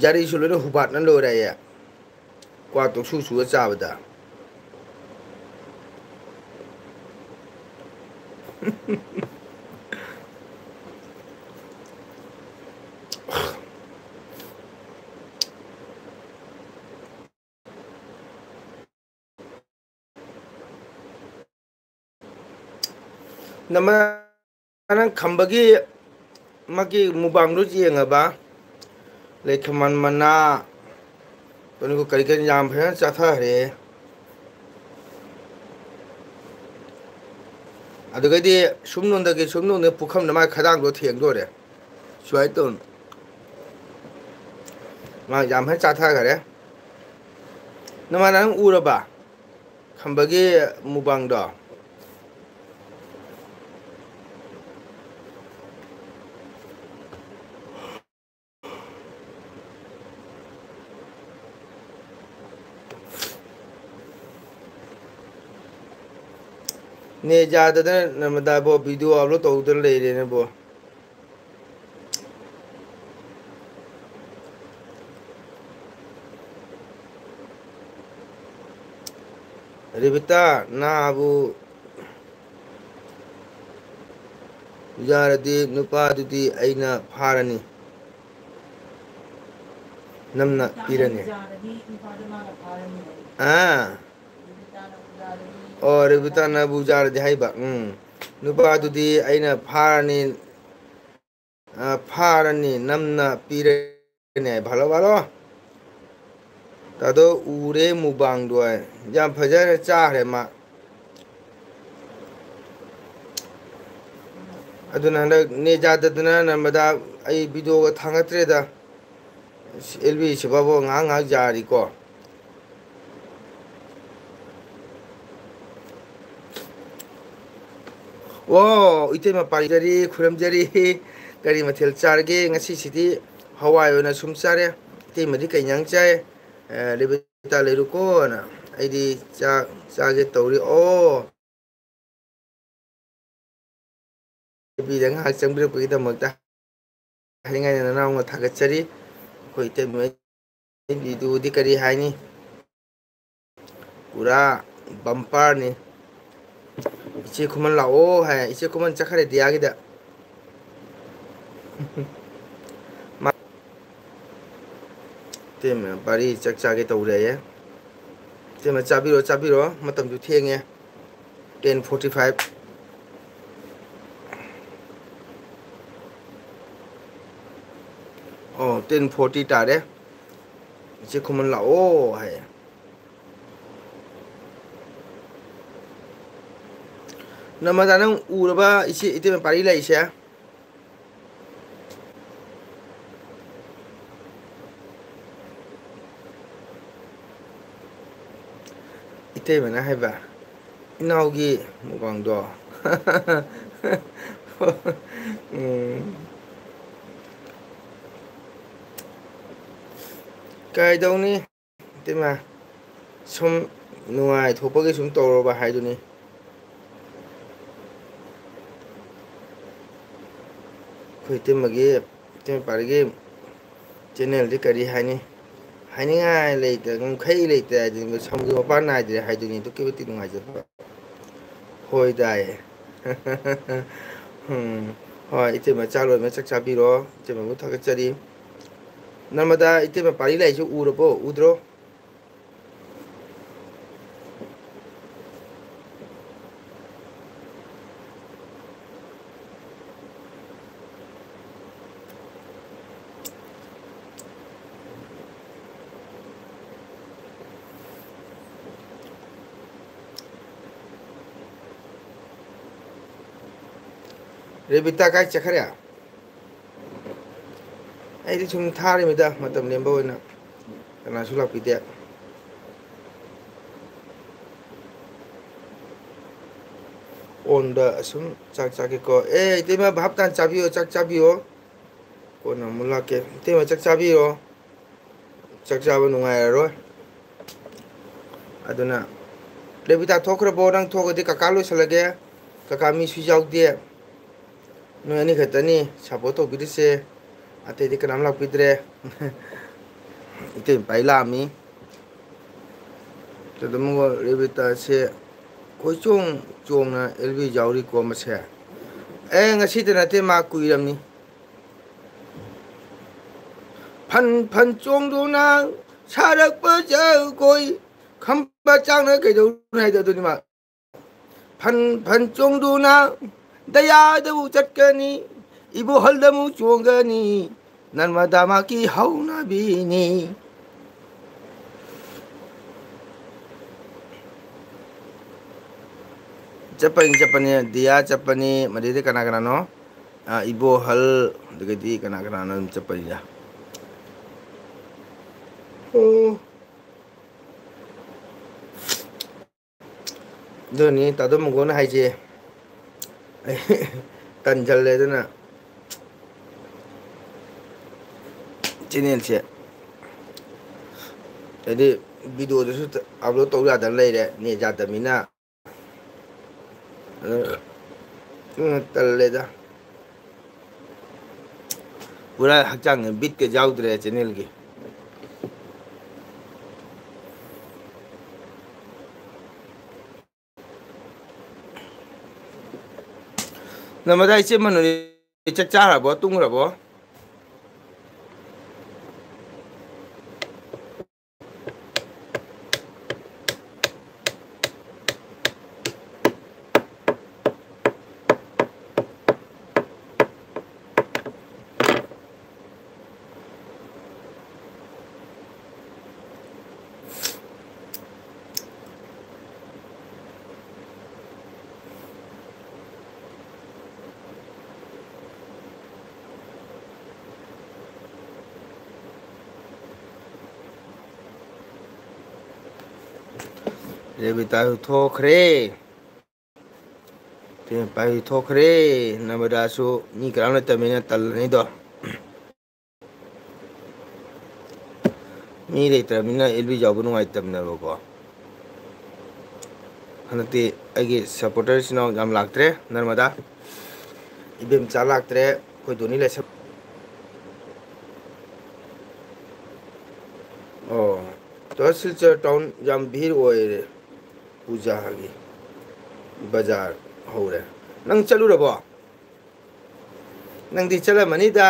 ꯌꯥꯔꯤꯁꯨ ꯂꯣꯏꯅ ꯍꯨꯕꯥꯠꯅ ꯂꯣꯏꯔꯦ ꯍꯥꯏꯌꯦ, ꯀ꯭ꯋꯥ ꯇꯣꯛꯁꯨ ꯁꯨꯔ ꯆꯥꯕꯗ꯫ ꯅꯃ-, ꯅꯪ ꯈꯝꯕꯒꯤ ꯃꯥꯒꯤ ꯃꯨꯕꯥꯡꯗꯣ ꯌꯦꯡꯉꯕ? ꯂꯩꯈꯃꯟ ꯃꯅꯥ, ꯀꯩꯅꯣ, ꯀꯔꯤ ꯀꯔꯤ ꯌꯥꯝ ꯐꯖꯅ ꯆꯥꯊꯈ꯭ꯔꯦ꯫ ꯑꯗꯨꯒꯗꯤ ꯁꯨꯝ ꯅꯣꯟꯗꯒꯤ ꯁꯨꯝ ꯅꯣꯟꯗ ꯄꯨꯈꯝꯗ ꯃꯥꯒꯤ ꯈꯗꯥꯡꯗꯣ ꯊꯦꯡꯗꯣꯔꯦ꯫ ꯁꯨꯃꯥꯏꯅ ꯇꯧꯅ ꯃꯥ ꯌꯥꯝ ꯐꯖꯅ ꯆꯥꯊꯈ꯭ꯔꯦ꯫ ꯅꯃꯥꯟꯅ ꯅꯪ ꯎꯔꯕ? ꯈꯝꯕꯒꯤ ꯃꯨꯕꯥꯡꯗꯣ꯫ ꯅꯦꯠ ꯌꯥꯗꯗꯅ ꯅꯃꯗꯥꯕꯣ video upload ꯇꯧꯗꯅ ꯂꯩꯔꯦꯅꯦꯕꯣ꯫ ꯔꯦꯕꯤꯇꯥ, ꯅꯥꯕꯨ ꯌꯥꯔꯗꯤ ꯅꯨꯄꯥꯗꯨꯗꯤ ꯑꯩꯅ ꯐꯥꯔꯅꯤ꯫ ꯅꯝꯅ ꯄꯤꯔꯅꯤ꯫ ꯑꯥ꯫ ꯑꯣ, ꯔꯦꯕꯤꯇꯥꯅꯕꯨ ꯌꯥꯔꯗꯤ ꯍꯥꯏꯕ꯫ ꯎꯝ꯫ ꯅꯨꯄꯥꯗꯨꯗꯤ ꯑꯩꯅ ꯐꯥꯔꯅꯤ, ꯑ, ꯐꯥꯔꯅꯤ, ꯅꯝꯅ ꯄꯤꯔꯅꯤ ꯍꯥꯏꯕ꯫ Hello, hello. ꯇꯥꯗꯣ ꯎꯔꯦ ꯃꯨꯕꯥꯡꯗꯣ꯫ ꯌꯥꯝ ꯐꯖꯅ ꯆꯥꯈ꯭ꯔꯦ ꯃꯥ꯫ ꯑꯗꯨꯅ ꯍꯟꯗꯛ ꯅꯦꯠ ꯌꯥꯗꯗꯅ ꯅꯝꯕꯗ ꯑꯩ videoꯒ ꯊꯥꯡꯒꯠꯇ꯭ꯔꯦꯗ꯫ ꯑꯦꯜ ꯕꯤ ꯁꯤꯐꯥꯎꯕ ꯉꯥꯏꯍꯥꯛ ꯉꯥꯏꯍꯥꯛ ꯌꯥꯔꯤꯀꯣ꯫ ꯑꯣ, ꯏꯇꯩꯃ ꯄꯥꯏꯖꯔꯤ, ꯈꯨꯔꯨꯝꯖꯔꯤ꯫ ꯀꯔꯤ ꯃꯊꯦꯜ ꯆꯥꯔꯒꯦ ꯉꯁꯤꯁꯤꯗꯤ? ꯍꯋꯥꯏ ꯑꯣꯏꯅ ꯁꯨꯝ ꯆꯥꯔꯦ꯫ ꯏꯇꯩꯃꯗꯤ ꯀꯩ ꯏꯟꯖꯥꯡ ꯆꯥꯏ? ꯑꯦ, ꯔꯦꯕꯤꯇꯥ ꯂꯩꯔꯨꯀꯣꯅ ꯑꯩꯗꯤ ꯆꯥꯛ ꯆꯥꯒꯦ ꯇꯧꯔꯤ꯫ ꯑꯣ, ꯅꯨꯄꯤꯗ ꯉꯥꯏꯍꯥꯛ ꯆꯪꯕꯤꯔꯛꯄꯒꯤꯗꯃꯛꯇ ꯍꯥꯏꯅꯤꯡꯉꯥꯏꯅ ꯅꯅꯥꯎꯅ ꯊꯥꯒꯠꯆꯔꯤ꯫ ꯑꯩꯈꯣꯏ ꯏꯇꯩꯃ ꯏꯕꯤꯗꯨꯗꯤ ꯀꯔꯤ ꯍꯥꯏꯅꯤ? ꯄꯨꯔꯥ bumperꯅꯤ꯫ "ꯏꯆꯦ ꯈꯨꯃꯟ ꯂꯥꯛꯑꯣ" ꯍꯥꯏ꯫ ꯏꯆꯦ ꯈꯨꯃꯟ ꯆꯠꯈ꯭ꯔꯦ ꯗꯤꯌꯥꯒꯤꯗ꯫ ꯃꯥ-, ꯏꯇꯩꯃ ꯕꯥꯔꯤ ꯆꯥꯛ ꯆꯥꯒꯦ ꯇꯧꯔꯦꯌꯦ꯫ ꯏꯇꯩꯃ ꯆꯥꯕꯤꯔꯣ, ꯆꯥꯕꯤꯔꯣ, ꯃꯇꯝꯁꯨ ꯊꯦꯡꯉꯦ꯫ Ten forty five꯫ ꯑꯣ, ten forty ꯇꯥꯔꯦ꯫ ꯏꯆꯦ ꯈꯨꯃꯟ ꯂꯥꯛꯑꯣ ꯍꯥꯏ꯫ ꯅꯃꯗꯥ, ꯅꯪ ꯎꯔꯕ ꯏꯆꯦ, ꯏꯇꯩꯃ ꯄꯥꯔꯤ ꯂꯥꯛꯏꯁꯦ? ꯏꯇꯩꯃꯅ ꯍꯥꯏꯕ, "ꯏꯅꯥꯎꯒꯤ ꯃꯨꯛꯕꯥꯡꯗꯣ?" ꯎꯝ꯫ ꯀꯩꯗꯧꯅꯤ? ꯏꯇꯩꯃ, ꯁꯨꯝ ꯅꯨꯡꯉꯥꯏꯊꯣꯛꯄꯒꯤ ꯁꯨꯝ ꯇꯧꯔꯕ ꯍꯥꯏꯗꯨꯅꯤ꯫ ꯑꯩꯈꯣꯏ ꯏꯇꯩꯃꯒꯤ, ꯏꯇꯩꯃ ꯄꯥꯔꯤꯒꯤ channelꯗꯤ ꯀꯔꯤ ꯍꯥꯏꯅꯤ? ꯍꯥꯏꯅꯤꯡꯉꯥꯏ ꯂꯩꯇ, ꯉꯝꯈꯩ ꯂꯩꯇ ꯍꯥꯏꯗꯨꯅꯤ, ꯁꯝꯒꯤ ꯃꯄꯥꯟ ꯅꯥꯏꯗ꯭ꯔꯦ ꯍꯥꯏꯗꯨꯅꯤ, ꯑꯗꯨꯛꯀꯤ ꯃꯇꯤꯛ ꯅꯨꯡꯉꯥꯏꯖꯕ꯫ ꯍꯣꯏ ꯇꯥꯏ꯫ ꯎꯝ꯫ ꯍꯣꯏ, ꯏꯇꯩꯃ ꯆꯥ ꯂꯣꯏꯔꯃ ꯆꯥꯛ ꯆꯥꯕꯤꯔꯣ꯫ ꯏꯇꯩꯃꯕꯨ ꯊꯥꯒꯠꯆꯔꯤ꯫ ꯅꯃꯗꯥ, ꯏꯇꯩꯃ ꯄꯥꯔꯤ ꯂꯥꯛꯏꯁꯤ ꯎꯔꯕꯣ? ꯎꯗ꯭ꯔꯣ? ꯔꯦꯕꯤꯇꯥ ꯀꯥꯏ ꯆꯠꯈ꯭ꯔꯦ? ꯑꯩꯗꯤ ꯁꯨꯝ ꯊꯥꯔꯤꯃꯤꯗ, ꯃꯇꯝ ꯂꯦꯟꯕ ꯑꯣꯏꯅ꯫ ꯀꯅꯥꯁꯨ ꯂꯥꯛꯄꯤꯗꯦ꯫ ꯑꯣꯟꯗ ꯑꯁꯨꯝ ꯆꯥꯛ ꯆꯥꯒꯦꯀꯣ꯫ ꯑꯦ, ꯏꯇꯩꯃ, ꯚꯥꯞ ꯇꯥꯅ ꯆꯥꯕꯤꯌꯣ, ꯆꯥꯛ ꯆꯥꯕꯤꯌꯣ꯫ ꯀꯣꯟꯅ ꯑꯃꯨꯛ ꯂꯥꯛꯀꯦ꯫ ꯏꯇꯩꯃ, ꯆꯥꯛ ꯆꯥꯕꯤꯔꯣ꯫ ꯆꯥꯛ ꯆꯥꯕ ꯅꯨꯡꯉꯥꯏꯔꯔꯣꯏ꯫ ꯑꯗꯨꯅ, ꯔꯦꯕꯤꯇꯥ ꯊꯣꯛꯈ꯭ꯔꯕꯣ? ꯅꯪ ꯊꯣꯛꯑꯗꯤ ꯀꯀꯥ ꯂꯣꯏꯁꯤꯜꯂꯒꯦ꯫ ꯀꯀꯥ ꯃꯤꯁꯨ ꯌꯥꯎꯗꯦ꯫ ꯅꯣꯏ ꯑꯅꯤ ꯈꯛꯇꯅꯤ support ꯇꯧꯕꯤꯔꯤꯁꯦ꯫ ꯑꯇꯩꯗꯤ ꯀꯅꯥꯝ ꯂꯥꯛꯄꯤꯗ꯭ꯔꯦ꯫ ꯏꯇꯩ ꯄꯥꯏ ꯂꯥꯛꯑꯝꯃꯤ꯫ ꯑꯗꯨꯗ ꯑꯃꯨꯛ ꯔꯦꯕꯤꯇꯥꯁꯦ ꯀꯣꯏꯆꯣꯡ ꯆꯣꯡꯅ ꯑꯦꯜ ꯕꯤ ꯌꯥꯎꯔꯤꯀꯣ ꯃꯁꯦ꯫ ꯑꯦ, ꯉꯁꯤꯗ ꯅꯠꯇꯦ, ꯃꯥ ꯀꯨꯏꯔꯝꯅꯤ꯫ ꯐꯟ ꯐꯟ ꯆꯣꯡꯗꯨꯅ ꯁꯥꯔꯛꯄ ꯖꯒꯣꯏ, ꯈꯝꯕ ꯆꯥꯡꯅ ꯀꯩꯗꯧꯅꯤ ꯍꯥꯏꯗꯣ ꯑꯗꯨꯅꯤ ꯃꯥ꯫ ꯐꯟ ꯐꯟ ꯆꯣꯡꯗꯨꯅ ꯗꯌꯥꯗꯕꯨ ꯆꯠꯀꯅꯤ, ꯏꯕꯣꯍꯜꯗ ꯑꯃꯨꯛ ꯆꯣꯡꯒꯅꯤ, ꯅꯔꯃꯗꯥꯃꯛꯀꯤ ꯍꯧꯅꯕꯤꯅꯤ꯫ ꯆꯠꯄꯅꯤ, ꯆꯠꯄꯅꯤ, ꯗꯤꯌꯥ ꯆꯠꯄꯅꯤ, ꯃꯗꯩꯗ ꯀꯅꯥ ꯀꯅꯥꯅꯣ? ꯑ, ꯏꯕꯣꯍꯜ, ꯑꯗꯒꯤꯗꯤ ꯀꯅꯥ ꯀꯅꯥꯅꯣ ꯑꯗꯨꯝ ꯆꯠꯄꯅꯤꯗ꯫ ꯑꯣ꯫ ꯑꯗꯨꯅꯤ ꯇꯥꯗꯣ ꯃꯪꯒꯣꯟꯅ ꯍꯥꯏꯁꯦ꯫ ꯑꯩ ꯇꯟꯖꯜꯂꯦ ꯑꯗꯨꯅ ꯆꯦꯅꯦꯜꯁꯦ꯫ ꯍꯥꯏꯗꯤ ꯚꯤꯗꯤꯑꯣꯗꯨꯁꯨ upload ꯇꯧ ꯌꯥꯗꯅ ꯂꯩꯔꯦ, ꯅꯦꯠ ꯌꯥꯗꯕꯅꯤꯅ꯫ ꯑꯗꯨ, ꯎꯝ, ꯇꯜꯂꯦꯗ꯫ ꯄꯨꯔꯥ ꯍꯛꯆꯥꯡꯁꯦ ꯕꯤꯠꯀ ꯌꯥꯎꯗ꯭ꯔꯦ ꯆꯦꯅꯦꯜꯒꯤ꯫ ꯅꯃꯗꯥ ꯏꯆꯦ ꯃꯅꯨꯅꯤ ꯆꯥꯛ ꯆꯥꯈ꯭ꯔꯕꯣ, ꯇꯨꯝꯈ꯭ꯔꯕꯣ? ꯔꯦꯕꯤꯇꯥꯁꯨ ꯊꯣꯛꯈ꯭ꯔꯦ꯫ ꯔꯦꯕꯤꯇꯥꯁꯨ ꯊꯣꯛꯈ꯭ꯔꯦ꯫ ꯅꯕꯗꯥꯁꯨ ꯃꯤ ꯀꯅꯥꯝ ꯂꯩꯇꯕꯅꯤꯅ ꯇꯜꯂꯅꯤꯗꯣ꯫ ꯃꯤ ꯂꯩꯇ꯭ꯔꯕꯅꯤꯅ ꯑꯦꯜ ꯕꯤ ꯌꯥꯎꯕ ꯅꯨꯡꯉꯥꯏꯇꯕꯅꯦꯕꯀꯣ꯫ ꯍꯟꯗꯛꯇꯤ ꯑꯩꯒꯤ supporter ꯏꯆꯤꯟ ꯏꯅꯥꯎ ꯌꯥꯝ ꯂꯥꯛꯇ꯭ꯔꯦ꯫ ꯅꯔꯃꯗꯥ ꯏꯕꯦꯝꯆꯥ ꯂꯥꯛꯇ꯭ꯔꯦ꯫ ꯑꯩꯈꯣꯏ ꯗꯣꯅꯤ ꯂꯩꯁꯝ-, ꯑꯣ, ꯇꯣ ꯁꯤꯜꯆꯔ ꯇꯥꯎꯟ ꯌꯥꯝ ꯚꯤꯔ ꯑꯣꯏꯔꯦ꯫ ꯄꯨꯖꯥꯒꯤ ꯕꯖꯥꯔ ꯍꯧꯔꯦ꯫ ꯅꯪ ꯆꯠꯂꯨꯔꯕꯣ? ꯅꯪꯗꯤ ꯆꯠꯂꯝꯃꯅꯤꯗ꯫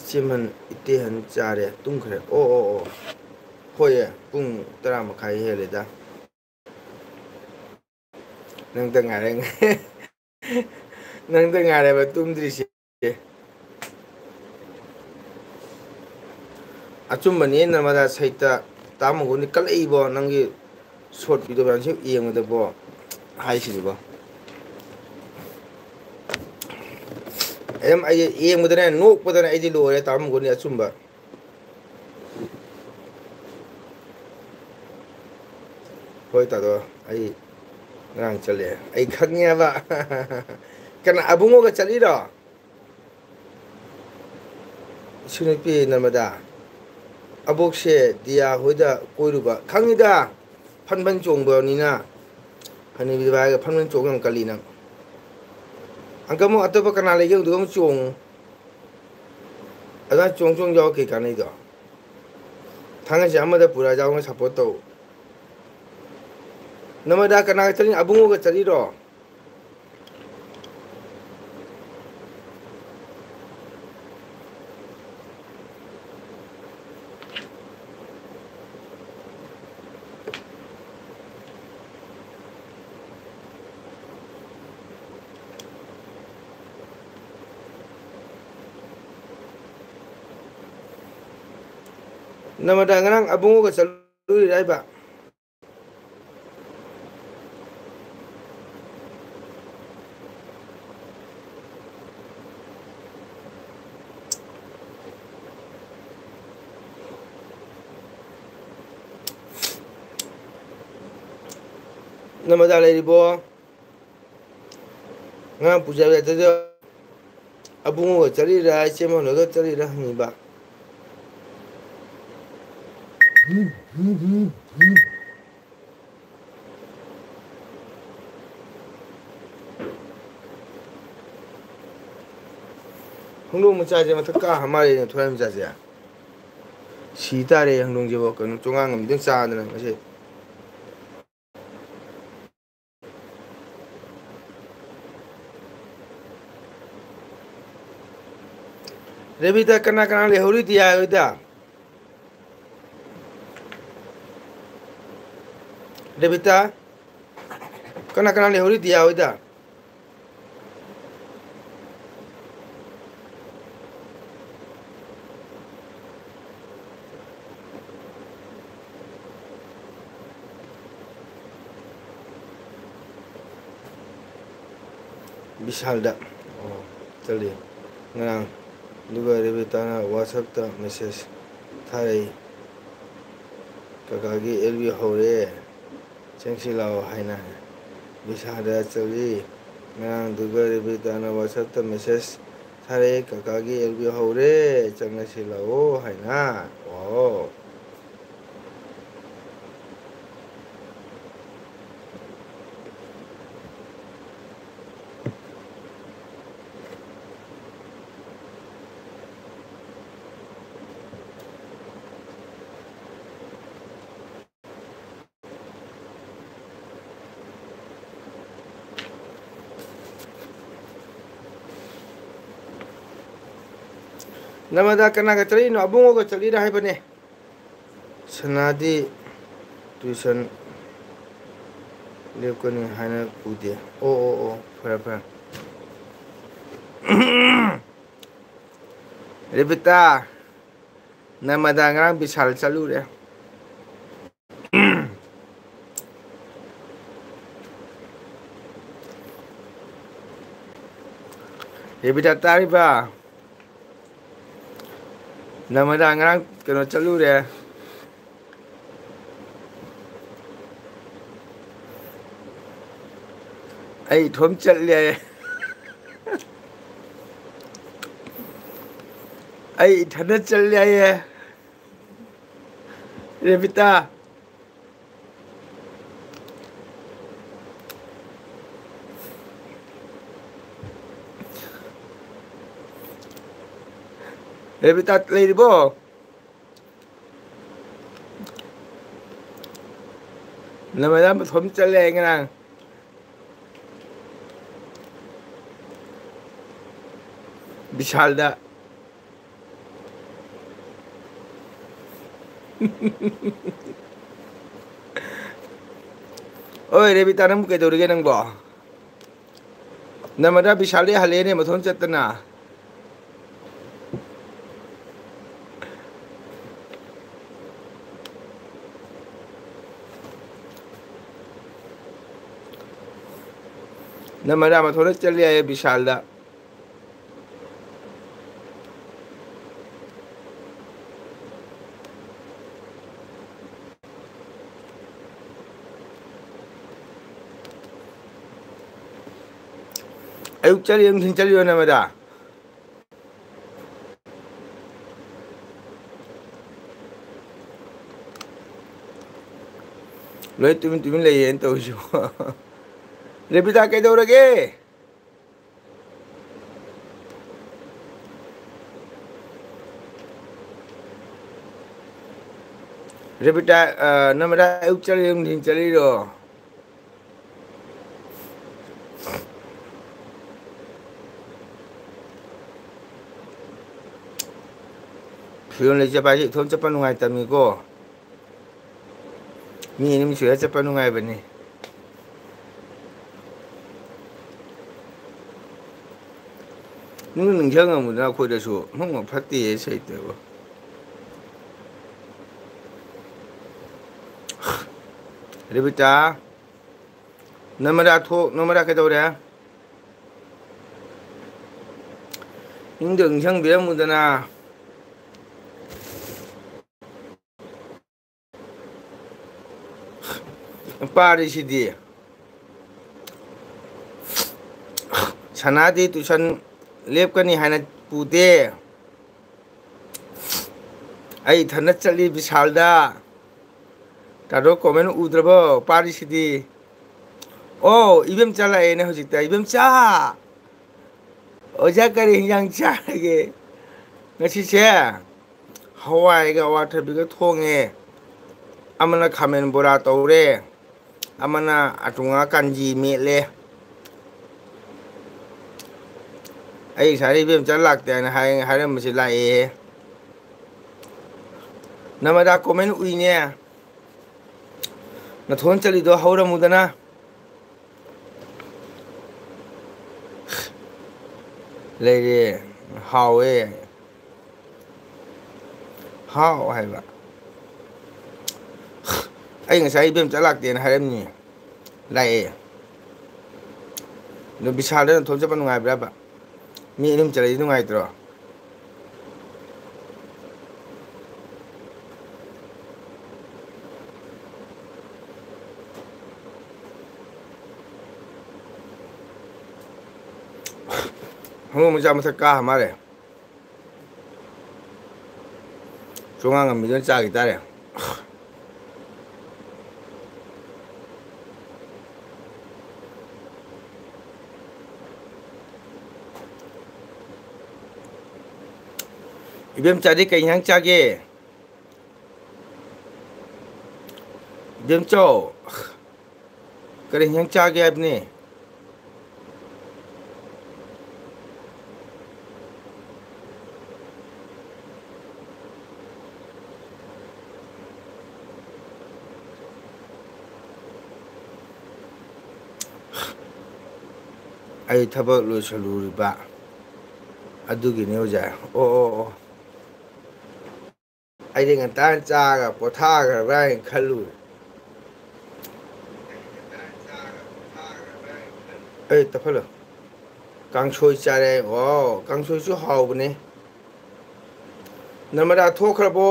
ꯏꯆꯦꯃꯟ ꯏꯇꯦꯍꯟ ꯆꯥꯔꯦ, ꯇꯨꯝꯈ꯭ꯔꯦ꯫ ꯑꯣ, ꯑꯣ, ꯑꯣ꯫ ꯍꯣꯏꯌꯦ, ꯄꯨꯡ ꯇꯔꯥ ꯃꯈꯥꯏ ꯍꯦꯜꯂꯦꯗ꯫ ꯅꯪꯇ ꯉꯥꯏꯔꯦ꯫ ꯅꯪꯗ ꯉꯥꯏꯔꯦꯕ ꯇꯨꯝꯗ꯭ꯔꯤꯁꯦ꯫ ꯑꯆꯨꯝꯕꯅꯤ, ꯅꯔꯃꯗꯥ ꯁꯩꯇ꯫ ꯇꯥꯃꯣꯒꯨꯅꯤ ꯀꯜꯂꯛꯏꯕꯣ, ꯅꯪꯒꯤ ꯁꯣꯔꯠ ꯚꯤꯗꯤꯑꯣ ꯃꯌꯥꯝꯁꯤ ꯌꯦꯡꯕꯗꯕꯣ ꯍꯥꯏꯁꯤꯅꯤꯕꯣ꯫ ꯑꯗꯨꯝ ꯑꯩ ꯌꯦꯡꯕꯗꯅꯦ, ꯅꯣꯛꯄꯗꯅꯦ ꯑꯩꯗꯤ ꯂꯣꯏꯔꯦ, ꯇꯥꯃꯣꯒꯨꯅꯤ ꯑꯆꯨꯝꯕ꯫ ꯍꯣꯏ ꯇꯥꯗꯣ, ꯑꯩ ꯉꯔꯥꯡ ꯆꯠꯂꯦ, ꯑꯩ ꯈꯪꯉꯦꯕ꯫ ꯀꯅꯥ, ꯑꯕꯨꯡꯉꯣꯒ ꯆꯠꯂꯤꯔꯣ? ꯏꯁꯨ ꯅꯨꯄꯤ ꯅꯔꯃꯗꯥ, ꯑꯕꯣꯛꯁꯦ ꯗꯤꯌꯥ ꯍꯣꯏꯗ ꯀꯣꯏꯔꯨꯕ ꯈꯪꯉꯤꯗ꯫ ꯐꯟ ꯐꯟ ꯆꯣꯡꯕꯅꯤꯅ꯫ ꯍꯅꯨꯕꯤ ꯚꯥꯏꯒ ꯐꯟ ꯐꯟ ꯆꯣꯡ ꯌꯥꯝ ꯀꯜꯂꯤ ꯅꯪ꯫ ꯑꯪꯀ ꯑꯃꯨꯛ ꯑꯇꯣꯞꯄ ꯀꯅꯥ ꯂꯩꯒꯦ ꯑꯗꯨꯒ ꯑꯃꯨꯛ ꯆꯣꯡꯉꯨ꯫ ꯑꯗꯨꯃꯥꯏꯅ ꯆꯣꯡ ꯆꯣꯡ ꯌꯥꯎ ꯀꯩ ꯀꯥꯟꯅꯩꯗꯣ? ꯊꯥꯡꯒꯩꯁꯦ ꯑꯃꯗ ꯄꯨꯔꯥ ꯌꯥꯎꯅ ꯁꯞꯄꯣꯔꯠ ꯇꯧ꯫ ꯅꯃꯗꯥ ꯀꯅꯥꯒ ꯆꯠꯂꯤ? ꯑꯕꯨꯡꯉꯣꯒ ꯆꯠꯂꯤꯔꯣ? ꯅꯃꯗꯥ ꯉꯔꯥꯡ ꯑꯕꯨꯡꯉꯣꯒ ꯆꯠꯂꯨꯔꯤꯔꯥ ꯍꯥꯏꯕ? ꯅꯃꯗꯥ ꯂꯩꯔꯤꯕꯣ? ꯉꯔꯥꯡ ꯄꯨꯖꯥ ꯌꯥꯗꯗꯣ ꯑꯕꯨꯡꯉꯣꯒ ꯆꯠꯂꯤꯔꯥ, ꯏꯆꯦ ꯃꯣꯍꯟꯒ ꯆꯠꯂꯤꯔꯥ ꯍꯪꯉꯤꯕ꯫ ꯍꯪꯗꯣꯡ ꯃꯆꯥꯁꯦ ꯃꯊꯛ ꯀꯥ ꯃꯥꯜꯂꯦꯅꯦ, ꯊꯣꯔꯥꯏ ꯃꯆꯥꯁꯦ꯫ ꯁꯤ ꯇꯥꯔꯦ ꯍꯪꯗꯣꯡꯁꯤꯕꯣ, ꯀꯩꯅꯣ ꯆꯣꯉꯥꯡ ꯑꯃꯗꯪ ꯆꯥꯗꯅ ꯉꯁꯤ꯫ ꯔꯦꯕꯤꯇꯥ, ꯀꯅꯥ ꯀꯅꯥ ꯂꯩꯍꯧꯔꯤ ꯗꯤꯌꯥ ꯍꯣꯏꯗ? ꯔꯦꯕꯤꯇꯥ, ꯀꯅꯥ ꯀꯅꯥ ꯂꯩꯍꯧꯔꯤ ꯗꯤꯌꯥ ꯍꯣꯏꯗ? ꯕꯤꯁꯥꯜꯗ꯫ ꯑꯣ, ꯆꯠꯂꯤ ꯉꯔꯥꯡ꯫ ꯑꯗꯨꯒ ꯔꯦꯕꯤꯇꯥꯅ WhatsApp-ꯇ message ꯊꯥꯔꯛꯏ, "ꯀꯀꯥꯒꯤ L B ꯍꯧꯔꯦ, ꯆꯪꯁꯤ ꯂꯥꯛꯑꯣ" ꯍꯥꯏꯅ꯫ ꯕꯤꯁꯥꯜꯗ ꯆꯠꯂꯤ ꯉꯔꯥꯡꯗꯨꯒ ꯔꯦꯕꯤꯇꯥꯅ WhatsApp-ꯇ message ꯊꯥꯔꯛꯏ, "ꯀꯀꯥꯒꯤ L B ꯍꯧꯔꯦ, ꯆꯪꯅꯁꯤ ꯂꯥꯛꯑꯣ" ꯍꯥꯏꯅ꯫ ꯋꯥꯎ꯫ ꯅꯃꯗꯥ ꯀꯅꯥꯒ ꯆꯠꯂꯤꯅꯣ? ꯑꯕꯨꯡꯉꯣꯒ ꯆꯠꯂꯤꯔꯥ ꯍꯥꯏꯕꯅꯦ꯫ ꯁꯅꯥꯗꯤ tuition ꯂꯦꯞꯀꯅꯤ ꯍꯥꯏꯅ ꯎꯗꯦ꯫ ꯑꯣ, ꯑꯣ, ꯑꯣ, ꯐꯔꯦ, ꯐꯔꯦ꯫ ꯔꯦꯕꯤꯇꯥ, ꯅꯃꯗꯥ ꯉꯔꯥꯡ ꯕꯤꯁꯥꯜ ꯆꯠꯂꯨꯔꯦ꯫ ꯔꯦꯕꯤꯇꯥ, ꯇꯥꯔꯤꯕ? ꯅꯃꯗꯥ ꯉꯔꯥꯡ ꯀꯩꯅꯣ ꯆꯠꯂꯨꯔꯦ꯫ ꯑꯩ ꯏꯊꯣꯝ ꯆꯠꯂꯦ꯫ ꯑꯩ ꯏꯊꯟꯗ ꯆꯠꯂꯦ ꯍꯥꯏꯌꯦ꯫ ꯔꯦꯕꯤꯇꯥ꯫ ꯔꯦꯕꯤꯇꯥ ꯂꯩꯔꯤꯕꯣ? ꯅꯃꯗꯥ ꯃꯊꯣꯝ ꯆꯠꯂꯦ ꯉꯔꯥꯡ ꯕꯤꯁꯥꯜꯗ꯫ ꯑꯣꯏ, ꯔꯦꯕꯤꯇꯥ, ꯅꯪꯕꯨ ꯀꯩꯗꯧꯔꯤꯒꯦ ꯅꯪꯕꯣ? ꯅꯃꯗꯥ ꯕꯤꯁꯥꯜꯗꯩ ꯍꯜꯂꯛꯑꯦꯅꯦ ꯃꯊꯣꯟ ꯆꯠꯇꯅ꯫ ꯅꯃꯗꯥ ꯃꯊꯣꯟꯗ ꯆꯠꯂꯤ ꯍꯥꯏꯌꯦ ꯕꯤꯁꯥꯜꯗ꯫ ꯑꯌꯨꯛ ꯆꯠꯂꯤꯔꯣ, ꯅꯨꯡꯊꯤꯟ ꯆꯠꯂꯤꯔꯣ ꯅꯃꯗꯥ? ꯂꯣꯏ ꯇꯨꯃꯤꯟ ꯇꯨꯃꯤꯟ ꯂꯩꯌꯦꯅ ꯇꯧꯔꯤꯁꯤꯕꯣ꯫ ꯔꯦꯕꯤꯇꯥ, ꯀꯩꯗꯧꯔꯒꯦ? ꯔꯦꯕꯤꯇꯥ, ꯑ, ꯅꯃꯗꯥ ꯑꯌꯨꯛ ꯆꯠꯂꯤꯔꯣ, ꯅꯨꯡꯊꯤꯟ ꯆꯠꯂꯤꯔꯣ? ꯐꯤꯔꯣꯜ ꯂꯩ ꯆꯠꯄ ꯍꯥꯏꯁꯦ ꯏꯊꯣꯟ ꯆꯠꯄ ꯅꯨꯡꯉꯥꯏꯇꯕꯅꯤꯀꯣ꯫ ꯃꯤ ꯑꯅꯤ ꯑꯍꯨꯝ ꯁꯨꯔ ꯆꯠꯄ ꯅꯨꯡꯉꯥꯏꯕꯅꯤ꯫ ꯅꯤꯡꯁꯨ ꯅꯤꯡꯁꯤꯡꯉꯝꯃꯨꯗꯅ ꯑꯩꯈꯣꯏꯗꯁꯨ꯫ ꯍꯨꯝ, ꯐꯠꯇꯦꯍꯦ ꯁꯩꯇꯕꯨ꯫ ꯔꯦꯕꯤꯇꯥ, ꯅꯃꯗꯥ ꯊꯣꯛ, ꯅꯃꯗꯥ ꯀꯩꯗꯧꯔꯦ? ꯅꯤꯡꯗ ꯅꯤꯡꯁꯤꯡꯕꯤꯔꯝꯃꯨꯗꯅ꯫ ꯄꯥꯔꯤꯁꯤꯗꯤ꯫ ꯁꯅꯥꯗꯤ ꯇꯨꯏꯁꯟ ꯂꯦꯞꯀꯅꯤ ꯍꯥꯏꯅ ꯄꯨꯗꯦ꯫ ꯑꯩ ꯏꯊꯟꯗ ꯆꯠꯂꯤ ꯕꯤꯁꯥꯜꯗ꯫ ꯇꯥꯗꯣ, ꯀꯣꯃꯦꯟ ꯎꯗ꯭ꯔꯕꯣ? ꯄꯥꯔꯤꯁꯤꯗꯤ꯫ ꯑꯣ, ꯏꯕꯦꯝꯆꯥ ꯂꯥꯛꯑꯦꯅꯦ ꯍꯧꯖꯤꯛꯇ꯫ ꯏꯕꯦꯝꯆꯥ! ꯑꯣꯖꯥ, ꯀꯔꯤ ꯍꯤꯟꯖꯥꯡ ꯆꯥꯔꯒꯦ? ꯉꯁꯤꯁꯦ ꯍꯋꯥꯏꯒ ꯑꯋꯥꯊꯕꯤꯒ ꯊꯣꯡꯉꯦ꯫ ꯑꯃꯅ ꯈꯥꯃꯦꯟ ꯕꯣꯔꯥ ꯇꯧꯔꯦ, ꯑꯃꯅ ꯑꯇꯨꯉꯥ ꯀꯥꯟꯖꯤ ꯃꯦꯠꯂꯦ꯫ ꯑꯩ ꯉꯁꯥꯏ ꯏꯕꯦꯝꯆꯥ ꯂꯥꯛꯇꯦ ꯍꯥꯏꯅ ꯍꯥꯏ-, ꯍꯥꯏꯔꯝꯕꯁꯦ ꯂꯥꯛꯑꯦ꯫ ꯅꯃꯗꯥ ꯀꯣꯃꯦꯟ ꯎꯏꯅꯦ꯫ ꯅꯊꯣꯟ ꯆꯠꯂꯤꯗꯣ ꯍꯧꯔꯝꯃꯨꯗꯅ꯫ ꯂꯩꯔꯦ꯫ ꯍꯥꯎꯋꯦ꯫ ꯍꯥꯎ ꯍꯥꯏꯕ꯫ ꯑꯩ ꯉꯁꯥꯏ ꯏꯕꯦꯝꯆꯥ ꯂꯥꯛꯇꯦꯅ ꯍꯥꯏꯔꯝꯃꯤ꯫ ꯂꯥꯛꯑꯦ꯫ ꯑꯗꯣ ꯕꯤꯁꯥꯜꯗ ꯅꯊꯣꯟ ꯆꯠꯄ ꯅꯨꯡꯉꯥꯏꯕ꯭ꯔꯕ? ꯃꯤ ꯑꯅꯤ ꯑꯍꯨꯝ ꯆꯠꯂꯗꯤ ꯅꯨꯡꯉꯥꯏꯇ꯭ꯔꯣ? ꯍꯧꯗꯣꯡ ꯃꯆꯥ ꯃꯊꯛ ꯀꯥ ꯃꯥꯜꯂꯦ꯫ ꯆꯣꯉꯥ ꯉꯝꯕꯤꯗꯨꯅ ꯆꯥꯈꯤ ꯇꯥꯔꯦ꯫ ꯏꯕꯦꯝꯆꯥꯗꯤ ꯀꯩ ꯏꯟꯁꯥꯡ ꯆꯥꯒꯦ? ꯏꯕꯦꯝꯆꯧ, ꯀꯔꯤ ꯏꯟꯁꯥꯡ ꯆꯥꯒꯦ ꯍꯥꯏꯕꯅꯤ? ꯑꯩ ꯊꯕꯛ ꯂꯣꯏꯁꯜꯂꯨꯔꯤꯕ ꯑꯗꯨꯒꯤꯅꯤ ꯑꯣꯖꯥ꯫ ꯑꯣ, ꯑꯣ, ꯑꯣ꯫ ꯑꯩꯗꯤ ꯉꯟꯇꯥꯅ ꯆꯥꯔꯒ ꯄꯣꯊꯥꯈ꯭ꯔꯕ꯭ꯔꯥ ꯍꯥꯏꯅ ꯈꯜꯂꯨꯔꯦ꯫ ꯑꯩ ꯇꯞꯍꯜꯂꯣ꯫ ꯀꯥꯡꯁꯣꯏ ꯆꯥꯔꯦ꯫ ꯋꯥꯎ, ꯀꯥꯡꯁꯣꯏꯁꯨ ꯍꯥꯎꯕꯅꯦ꯫ ꯅꯔꯃꯗꯥ ꯊꯣꯛꯈ꯭ꯔꯕꯣ?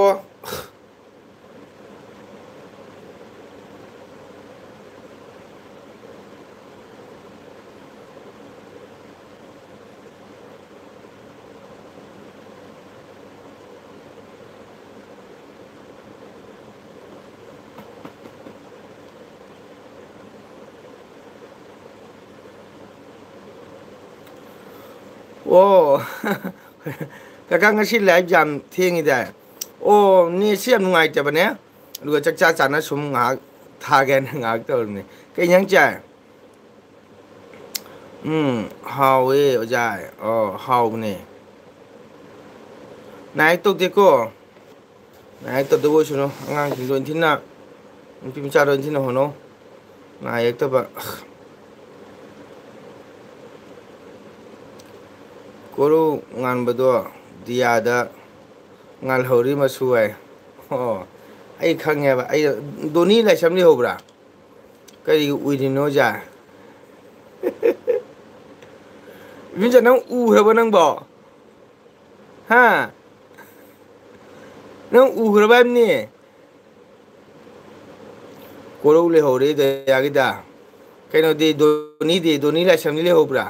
ꯑꯣ꯫ ꯀꯀꯥ, ꯉꯁꯤ live ꯌꯥꯝ ꯊꯦꯡꯉꯤꯗꯥꯏ? ꯑꯣ, ꯅꯦꯠꯁꯤ ꯌꯥꯝ ꯅꯨꯡꯉꯥꯏꯇꯕꯅꯦ꯫ ꯑꯗꯨꯒ ꯆꯥꯛ ꯆꯥ ꯆꯥꯅ ꯁꯨꯝ ꯉꯥꯏꯍꯥꯛ ꯊꯥꯒꯦꯅ ꯉꯥꯏꯍꯥꯛ ꯇꯧꯔꯤꯕꯅꯦ꯫ ꯀꯩ ꯏꯟꯖꯥꯡ ꯆꯥꯏ? ꯎꯝ, ꯍꯥꯎꯋꯦ ꯑꯣꯖꯥ꯫ ꯑꯣ, ꯍꯥꯎꯕꯅꯦ꯫ ꯅꯥꯏ ꯇꯧꯗꯦꯀꯣ꯫ ꯅꯥꯏ ꯇꯧꯗꯕ ꯑꯣꯏꯁꯅꯨ꯫ ꯑꯉꯥꯡꯁꯤꯡꯗꯣ ꯏꯟꯊꯤꯅ, ꯅꯨꯄꯤ ꯃꯆꯥꯗꯣ ꯏꯟꯊꯤꯅ ꯍꯣꯠꯅꯧ꯫ ꯅꯥ ꯌꯦꯛꯇꯕ꯫ ꯀꯣꯔꯧ ꯉꯥꯟꯕꯗꯣ ꯗꯤꯌꯥꯗ ꯉꯥꯜꯍꯧꯔꯤ ꯃꯆꯨ ꯍꯥꯏ꯫ ꯑꯣ, ꯑꯩ ꯈꯪꯉꯦꯕ꯫ ꯑꯩ ꯗꯣꯅꯤ ꯂꯥꯏꯁ꯭ꯔꯝꯗꯤ ꯍꯧꯕ꯭ꯔꯥ? ꯀꯔꯤꯒꯤ ꯎꯏꯔꯤꯅꯣ ꯑꯣꯖꯥ? ꯏꯕꯤꯟꯆꯥ, ꯅꯪ ꯎꯈ꯭ꯔꯕ ꯅꯪꯕꯣ? ꯍꯥ? ꯅꯪ ꯎꯈ꯭ꯔꯕ ꯍꯥꯏꯕꯅꯤ? ꯀꯣꯔꯧ ꯂꯩꯍꯧꯔꯦ ꯗꯌꯥꯒꯤꯗ꯫ ꯀꯩꯅꯣꯗꯤ, ꯗꯣꯅꯤꯗꯤ, ꯗꯣꯅꯤ ꯂꯥꯏꯁ꯭ꯔꯝꯗꯤ ꯂꯩꯍꯧꯕ꯭ꯔꯥ?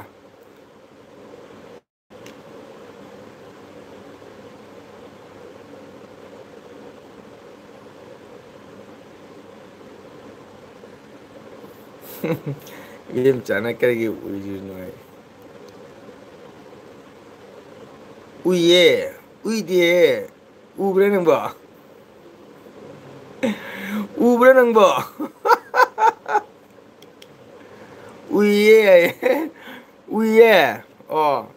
ꯏꯕꯦꯝꯆꯥꯅ ꯀꯔꯤꯒꯤ ꯎꯏꯔꯤꯅꯣ ꯍꯥꯏ꯫ ꯎꯏꯌꯦ, ꯎꯏꯗꯦ, ꯎꯕ꯭ꯔꯥ ꯅꯪꯕꯣ? ꯎꯕ꯭ꯔꯥ ꯅꯪꯕꯣ? ꯎꯏꯌꯦ ꯍꯥꯏꯌꯦ꯫ ꯎꯏꯌꯦ꯫ ꯑꯣ꯫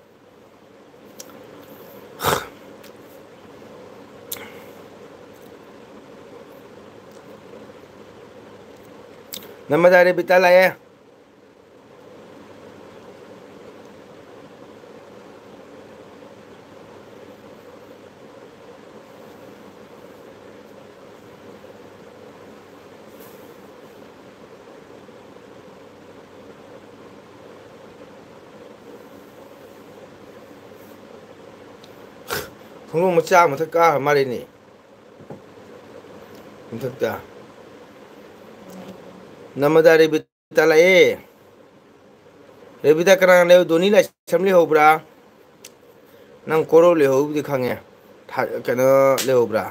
ꯅꯃꯗꯥ ꯔꯦꯕꯤꯇꯥ ꯂꯥꯛꯑꯦ꯫ ꯈꯣꯡꯎꯞ ꯃꯆꯥ ꯃꯊꯛ ꯀꯥꯈ꯭ꯔ ꯃꯥꯜꯂꯤꯅꯦ꯫ ꯃꯊꯛꯇ꯫ ꯅꯃꯗꯥ ꯔꯦꯕꯤꯇꯥ ꯂꯥꯛꯑꯦ꯫ ꯔꯦꯕꯤꯇꯥ ꯀꯅꯥ ꯂꯩꯍꯧ-, ꯗꯣꯅꯤ ꯂꯥꯏꯁ꯭ꯔꯝ ꯂꯩꯍꯧꯕ꯭ꯔꯥ? ꯅꯪ ꯀꯣꯔꯧ ꯂꯩꯍꯧꯕꯗꯤ ꯈꯪꯉꯦ꯫ ꯊꯥ-, ꯀꯩꯅꯣ ꯂꯩꯍꯧꯕ꯭ꯔꯥ?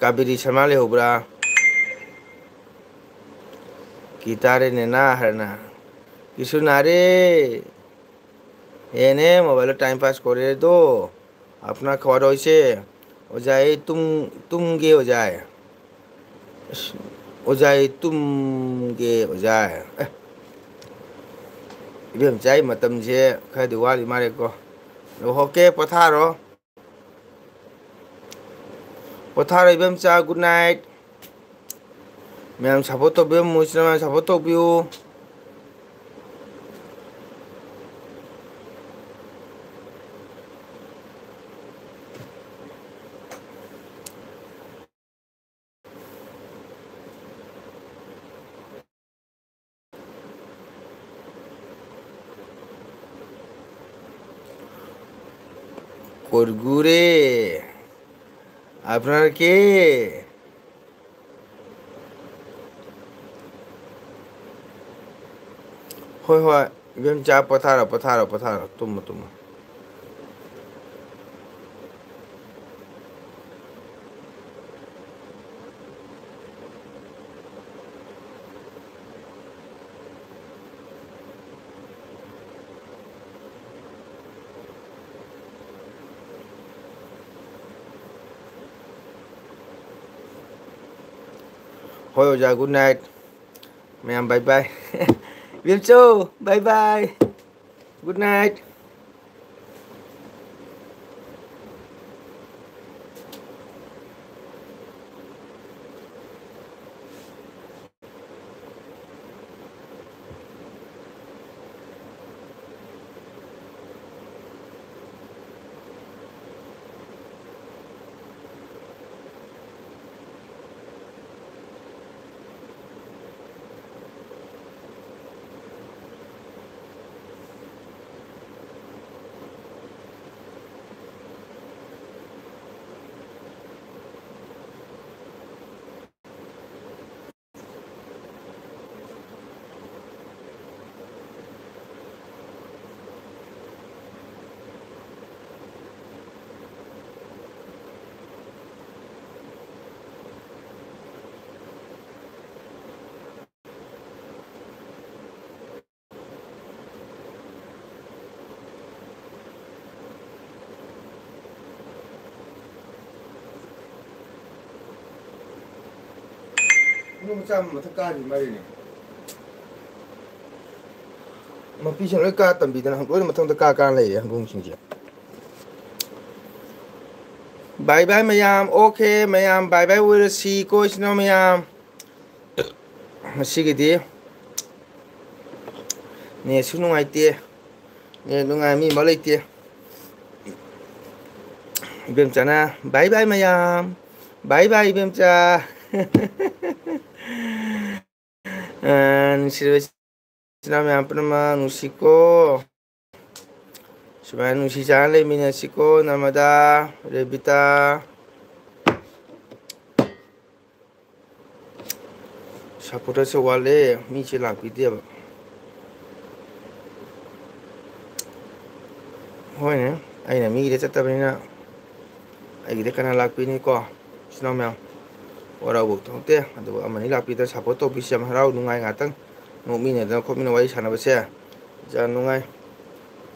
ꯀꯥꯕꯦꯔꯤ ꯁꯔꯃ ꯂꯩꯍꯧꯕ꯭ꯔꯥ? কি তারে নেনা হারনা? কিছু না রে। এনে মোবাইলে টাইম পাস করে তো। আপনার খাওয়া দাওয়া হয়েছে? ꯑꯣꯖꯥ, ꯑꯩ ꯇꯨꯝ-, ꯇꯨꯝꯒꯦ ꯑꯣꯖꯥ꯫ ꯑꯁ, ꯑꯣꯖꯥ, ꯑꯩ ꯇꯨꯝꯒꯦ ꯑꯣꯖꯥ꯫ ꯑꯦ꯫ ꯏꯕꯦꯝꯆꯥ, ꯑꯩ ꯃꯇꯝꯁꯦ ꯈꯔꯗꯤ ꯋꯥꯠꯂꯤ ꯃꯥꯜꯂꯦꯀꯣ꯫ ꯑꯣꯀꯦ, ꯄꯣꯊꯥꯔꯣ꯫ ꯄꯣꯊꯥꯔꯣ ꯏꯕꯦꯝꯆꯥ, good night꯫ ꯃꯌꯥꯝ ꯁꯞꯄꯣꯔꯠ ꯇꯧꯕꯤꯌꯨ, ꯃꯣꯏꯁꯤꯅ ꯃꯌꯥꯝ ꯁꯞꯄꯣꯔꯠ ꯇꯧꯕꯤꯌꯨ꯫ ꯍꯧꯔꯒꯨꯔꯦ꯫ ꯑꯞꯅꯥꯔ ꯀꯦ? ꯍꯣꯏ, ꯍꯣꯏ꯫ ꯏꯕꯦꯝꯆꯥ, ꯄꯣꯊꯥꯔꯣ, ꯄꯣꯊꯥꯔꯣ, ꯄꯣꯊꯥꯔꯣ꯫ ꯇꯨꯝꯃꯣ, ꯇꯨꯝꯃꯣ꯫ ꯍꯣꯏ ꯑꯣꯖꯥ, good night꯫ ꯃꯌꯥꯝ bye bye꯫ ꯏꯕꯦꯝꯆꯧ, bye bye꯫ Good night꯫ ꯃꯆꯥ ꯑꯃ ꯃꯊꯛ ꯀꯥꯔꯤ ꯃꯥꯜꯂꯤꯅꯦ꯫ ꯃꯄꯤꯁꯤꯡ ꯂꯣꯏ ꯀꯥ ꯇꯝꯕꯤꯗꯅ ꯂꯣꯏꯅ ꯃꯊꯪꯗ ꯀꯥ ꯀꯥ ꯂꯩꯔꯦ ꯍꯧꯗꯣꯡꯁꯤꯡꯁꯦ꯫ Bye bye ꯃꯌꯥꯝ, okay ꯃꯌꯥꯝ, bye bye ꯑꯣꯏꯔꯁꯤ ꯀꯣ ꯏꯆꯤꯟ ꯏꯅꯥꯎ ꯃꯌꯥꯝ꯫ ꯉꯁꯤꯒꯤꯗꯤ ꯅꯦꯠꯁꯨ ꯅꯨꯡꯉꯥꯏꯇꯦ, ꯅꯦꯠ ꯅꯨꯡꯉꯥꯏ ꯃꯤ ꯑꯃ ꯂꯩꯇꯦ꯫ ꯏꯕꯦꯝꯆꯥꯅ bye bye ꯃꯌꯥꯝ, bye bye ꯏꯕꯦꯝꯆꯥ꯫ ꯑ, ꯅꯨꯡꯁꯤꯔꯕ ꯏꯆꯤꯟ ꯏꯅꯥꯎ ꯃꯌꯥꯝ ꯄꯨꯝꯅꯃꯛ ꯅꯨꯡꯁꯤꯀꯣ꯫ ꯁꯨꯃꯥꯏꯅ ꯅꯨꯡꯁꯤ ꯆꯥꯟꯅ ꯂꯩꯃꯤꯟꯅꯁꯤꯀꯣ, ꯅꯔꯃꯗꯥ, ꯔꯦꯕꯤꯇꯥ꯫ ꯁꯞꯄꯣꯔꯇꯔꯁꯦ ꯋꯥꯠꯂꯦ, ꯃꯤꯁꯦ ꯂꯥꯛꯄꯤꯗꯦꯕ꯫ ꯍꯣꯏꯅꯦ, ꯑꯩꯅ ꯃꯤꯒꯤꯗ ꯆꯠꯇꯕꯅꯤꯅ ꯑꯩꯒꯤꯗ ꯀꯅꯥ ꯂꯥꯛꯄꯤꯅꯤꯀꯣ? ꯏꯆꯤꯟ ꯏꯅꯥꯎ ꯃꯌꯥꯝ, ꯋꯥꯔꯧꯕ ꯊꯣꯛꯇꯦ꯫ ꯑꯗꯨꯒ ꯑꯃꯅꯤ ꯂꯥꯛꯄꯤꯗꯅ ꯁꯞꯄꯣꯔꯠ ꯇꯧꯕꯤꯁꯤ, ꯌꯥꯝ ꯍꯔꯥꯎ ꯅꯨꯡꯉꯥꯏ꯫ ꯉꯥꯛꯇꯪ ꯅꯣꯛꯃꯤꯟꯅꯗꯅ ꯈꯣꯠꯃꯤꯟꯅ ꯋꯥꯔꯤ ꯁꯥꯟꯅꯕꯁꯦ ꯌꯥꯝ ꯅꯨꯡꯉꯥꯏ꯫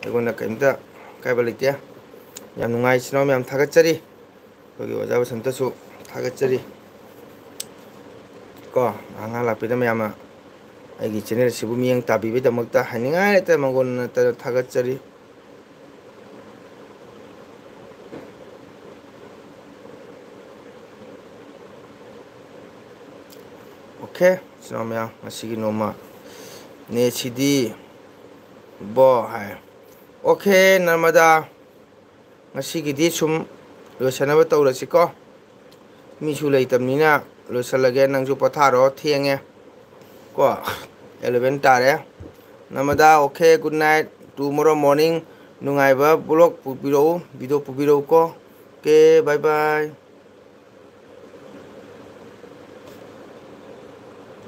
ꯑꯩꯉꯣꯟꯗ ꯀꯔꯤꯝꯇ ꯑꯀꯥꯏꯕ ꯂꯩꯇꯦ꯫ ꯌꯥꯝ ꯅꯨꯡꯉꯥꯏ, ꯏꯆꯤꯟ ꯏꯅꯥꯎ ꯃꯌꯥꯝ ꯊꯥꯒꯠꯆꯔꯤ꯫ ꯑꯩꯈꯣꯏꯒꯤ ꯑꯣꯖꯥ ꯕꯁꯟꯇꯁꯨ ꯊꯥꯒꯠꯆꯔꯤ꯫ ꯀꯣ, ꯑꯉꯥꯡ ꯂꯥꯛꯄꯤꯗ ꯃꯌꯥꯝꯅ ꯑꯩꯒꯤ ꯆꯦꯅꯦꯜꯁꯤꯕꯨ ꯃꯤꯠꯌꯦꯡ ꯇꯥꯕꯤꯕꯒꯤꯗꯃꯛꯇ ꯍꯥꯏꯅꯤꯡꯉꯥꯏ ꯂꯩꯇꯅ ꯃꯉꯣꯟꯗ ꯅꯠꯇꯅ ꯊꯥꯒꯠꯆꯔꯤ꯫ ꯑꯣꯀꯦ, ꯏꯆꯤꯟ ꯏꯅꯥꯎ ꯃꯌꯥꯝ, ꯉꯁꯤꯒꯤ ꯅꯣꯡꯃ ꯅꯦꯠꯁꯤꯗꯤ ꯕꯣ ꯍꯥꯏ꯫ ꯑꯣꯀꯦ, ꯅꯔꯃꯗꯥ, ꯉꯁꯤꯒꯤꯗꯤ ꯁꯨꯝ ꯂꯣꯏꯁꯟꯅꯕ ꯇꯧꯔꯁꯤꯀꯣ꯫ ꯃꯤꯁꯨ ꯂꯩꯇꯕꯅꯤꯅ ꯂꯣꯏꯁꯜꯂꯒꯦ, ꯅꯪꯁꯨ ꯄꯣꯊꯥꯔꯣ, ꯊꯦꯡꯉꯦ ꯀꯣ, ꯑꯦꯂꯚꯦꯟ ꯇꯥꯔꯦ꯫ Narmada, okay, good night, tomorrow morning ꯅꯨꯡꯉꯥꯏꯕ ꯕ꯭ꯂꯣꯛ ꯄꯨꯕꯤꯔꯛꯎ, ꯚꯤꯗꯤꯑꯣ ꯄꯨꯕꯤꯔꯛꯎꯀꯣ꯫ ꯑꯣꯀꯦ, ꯕꯥꯏ ꯕꯥꯏ꯫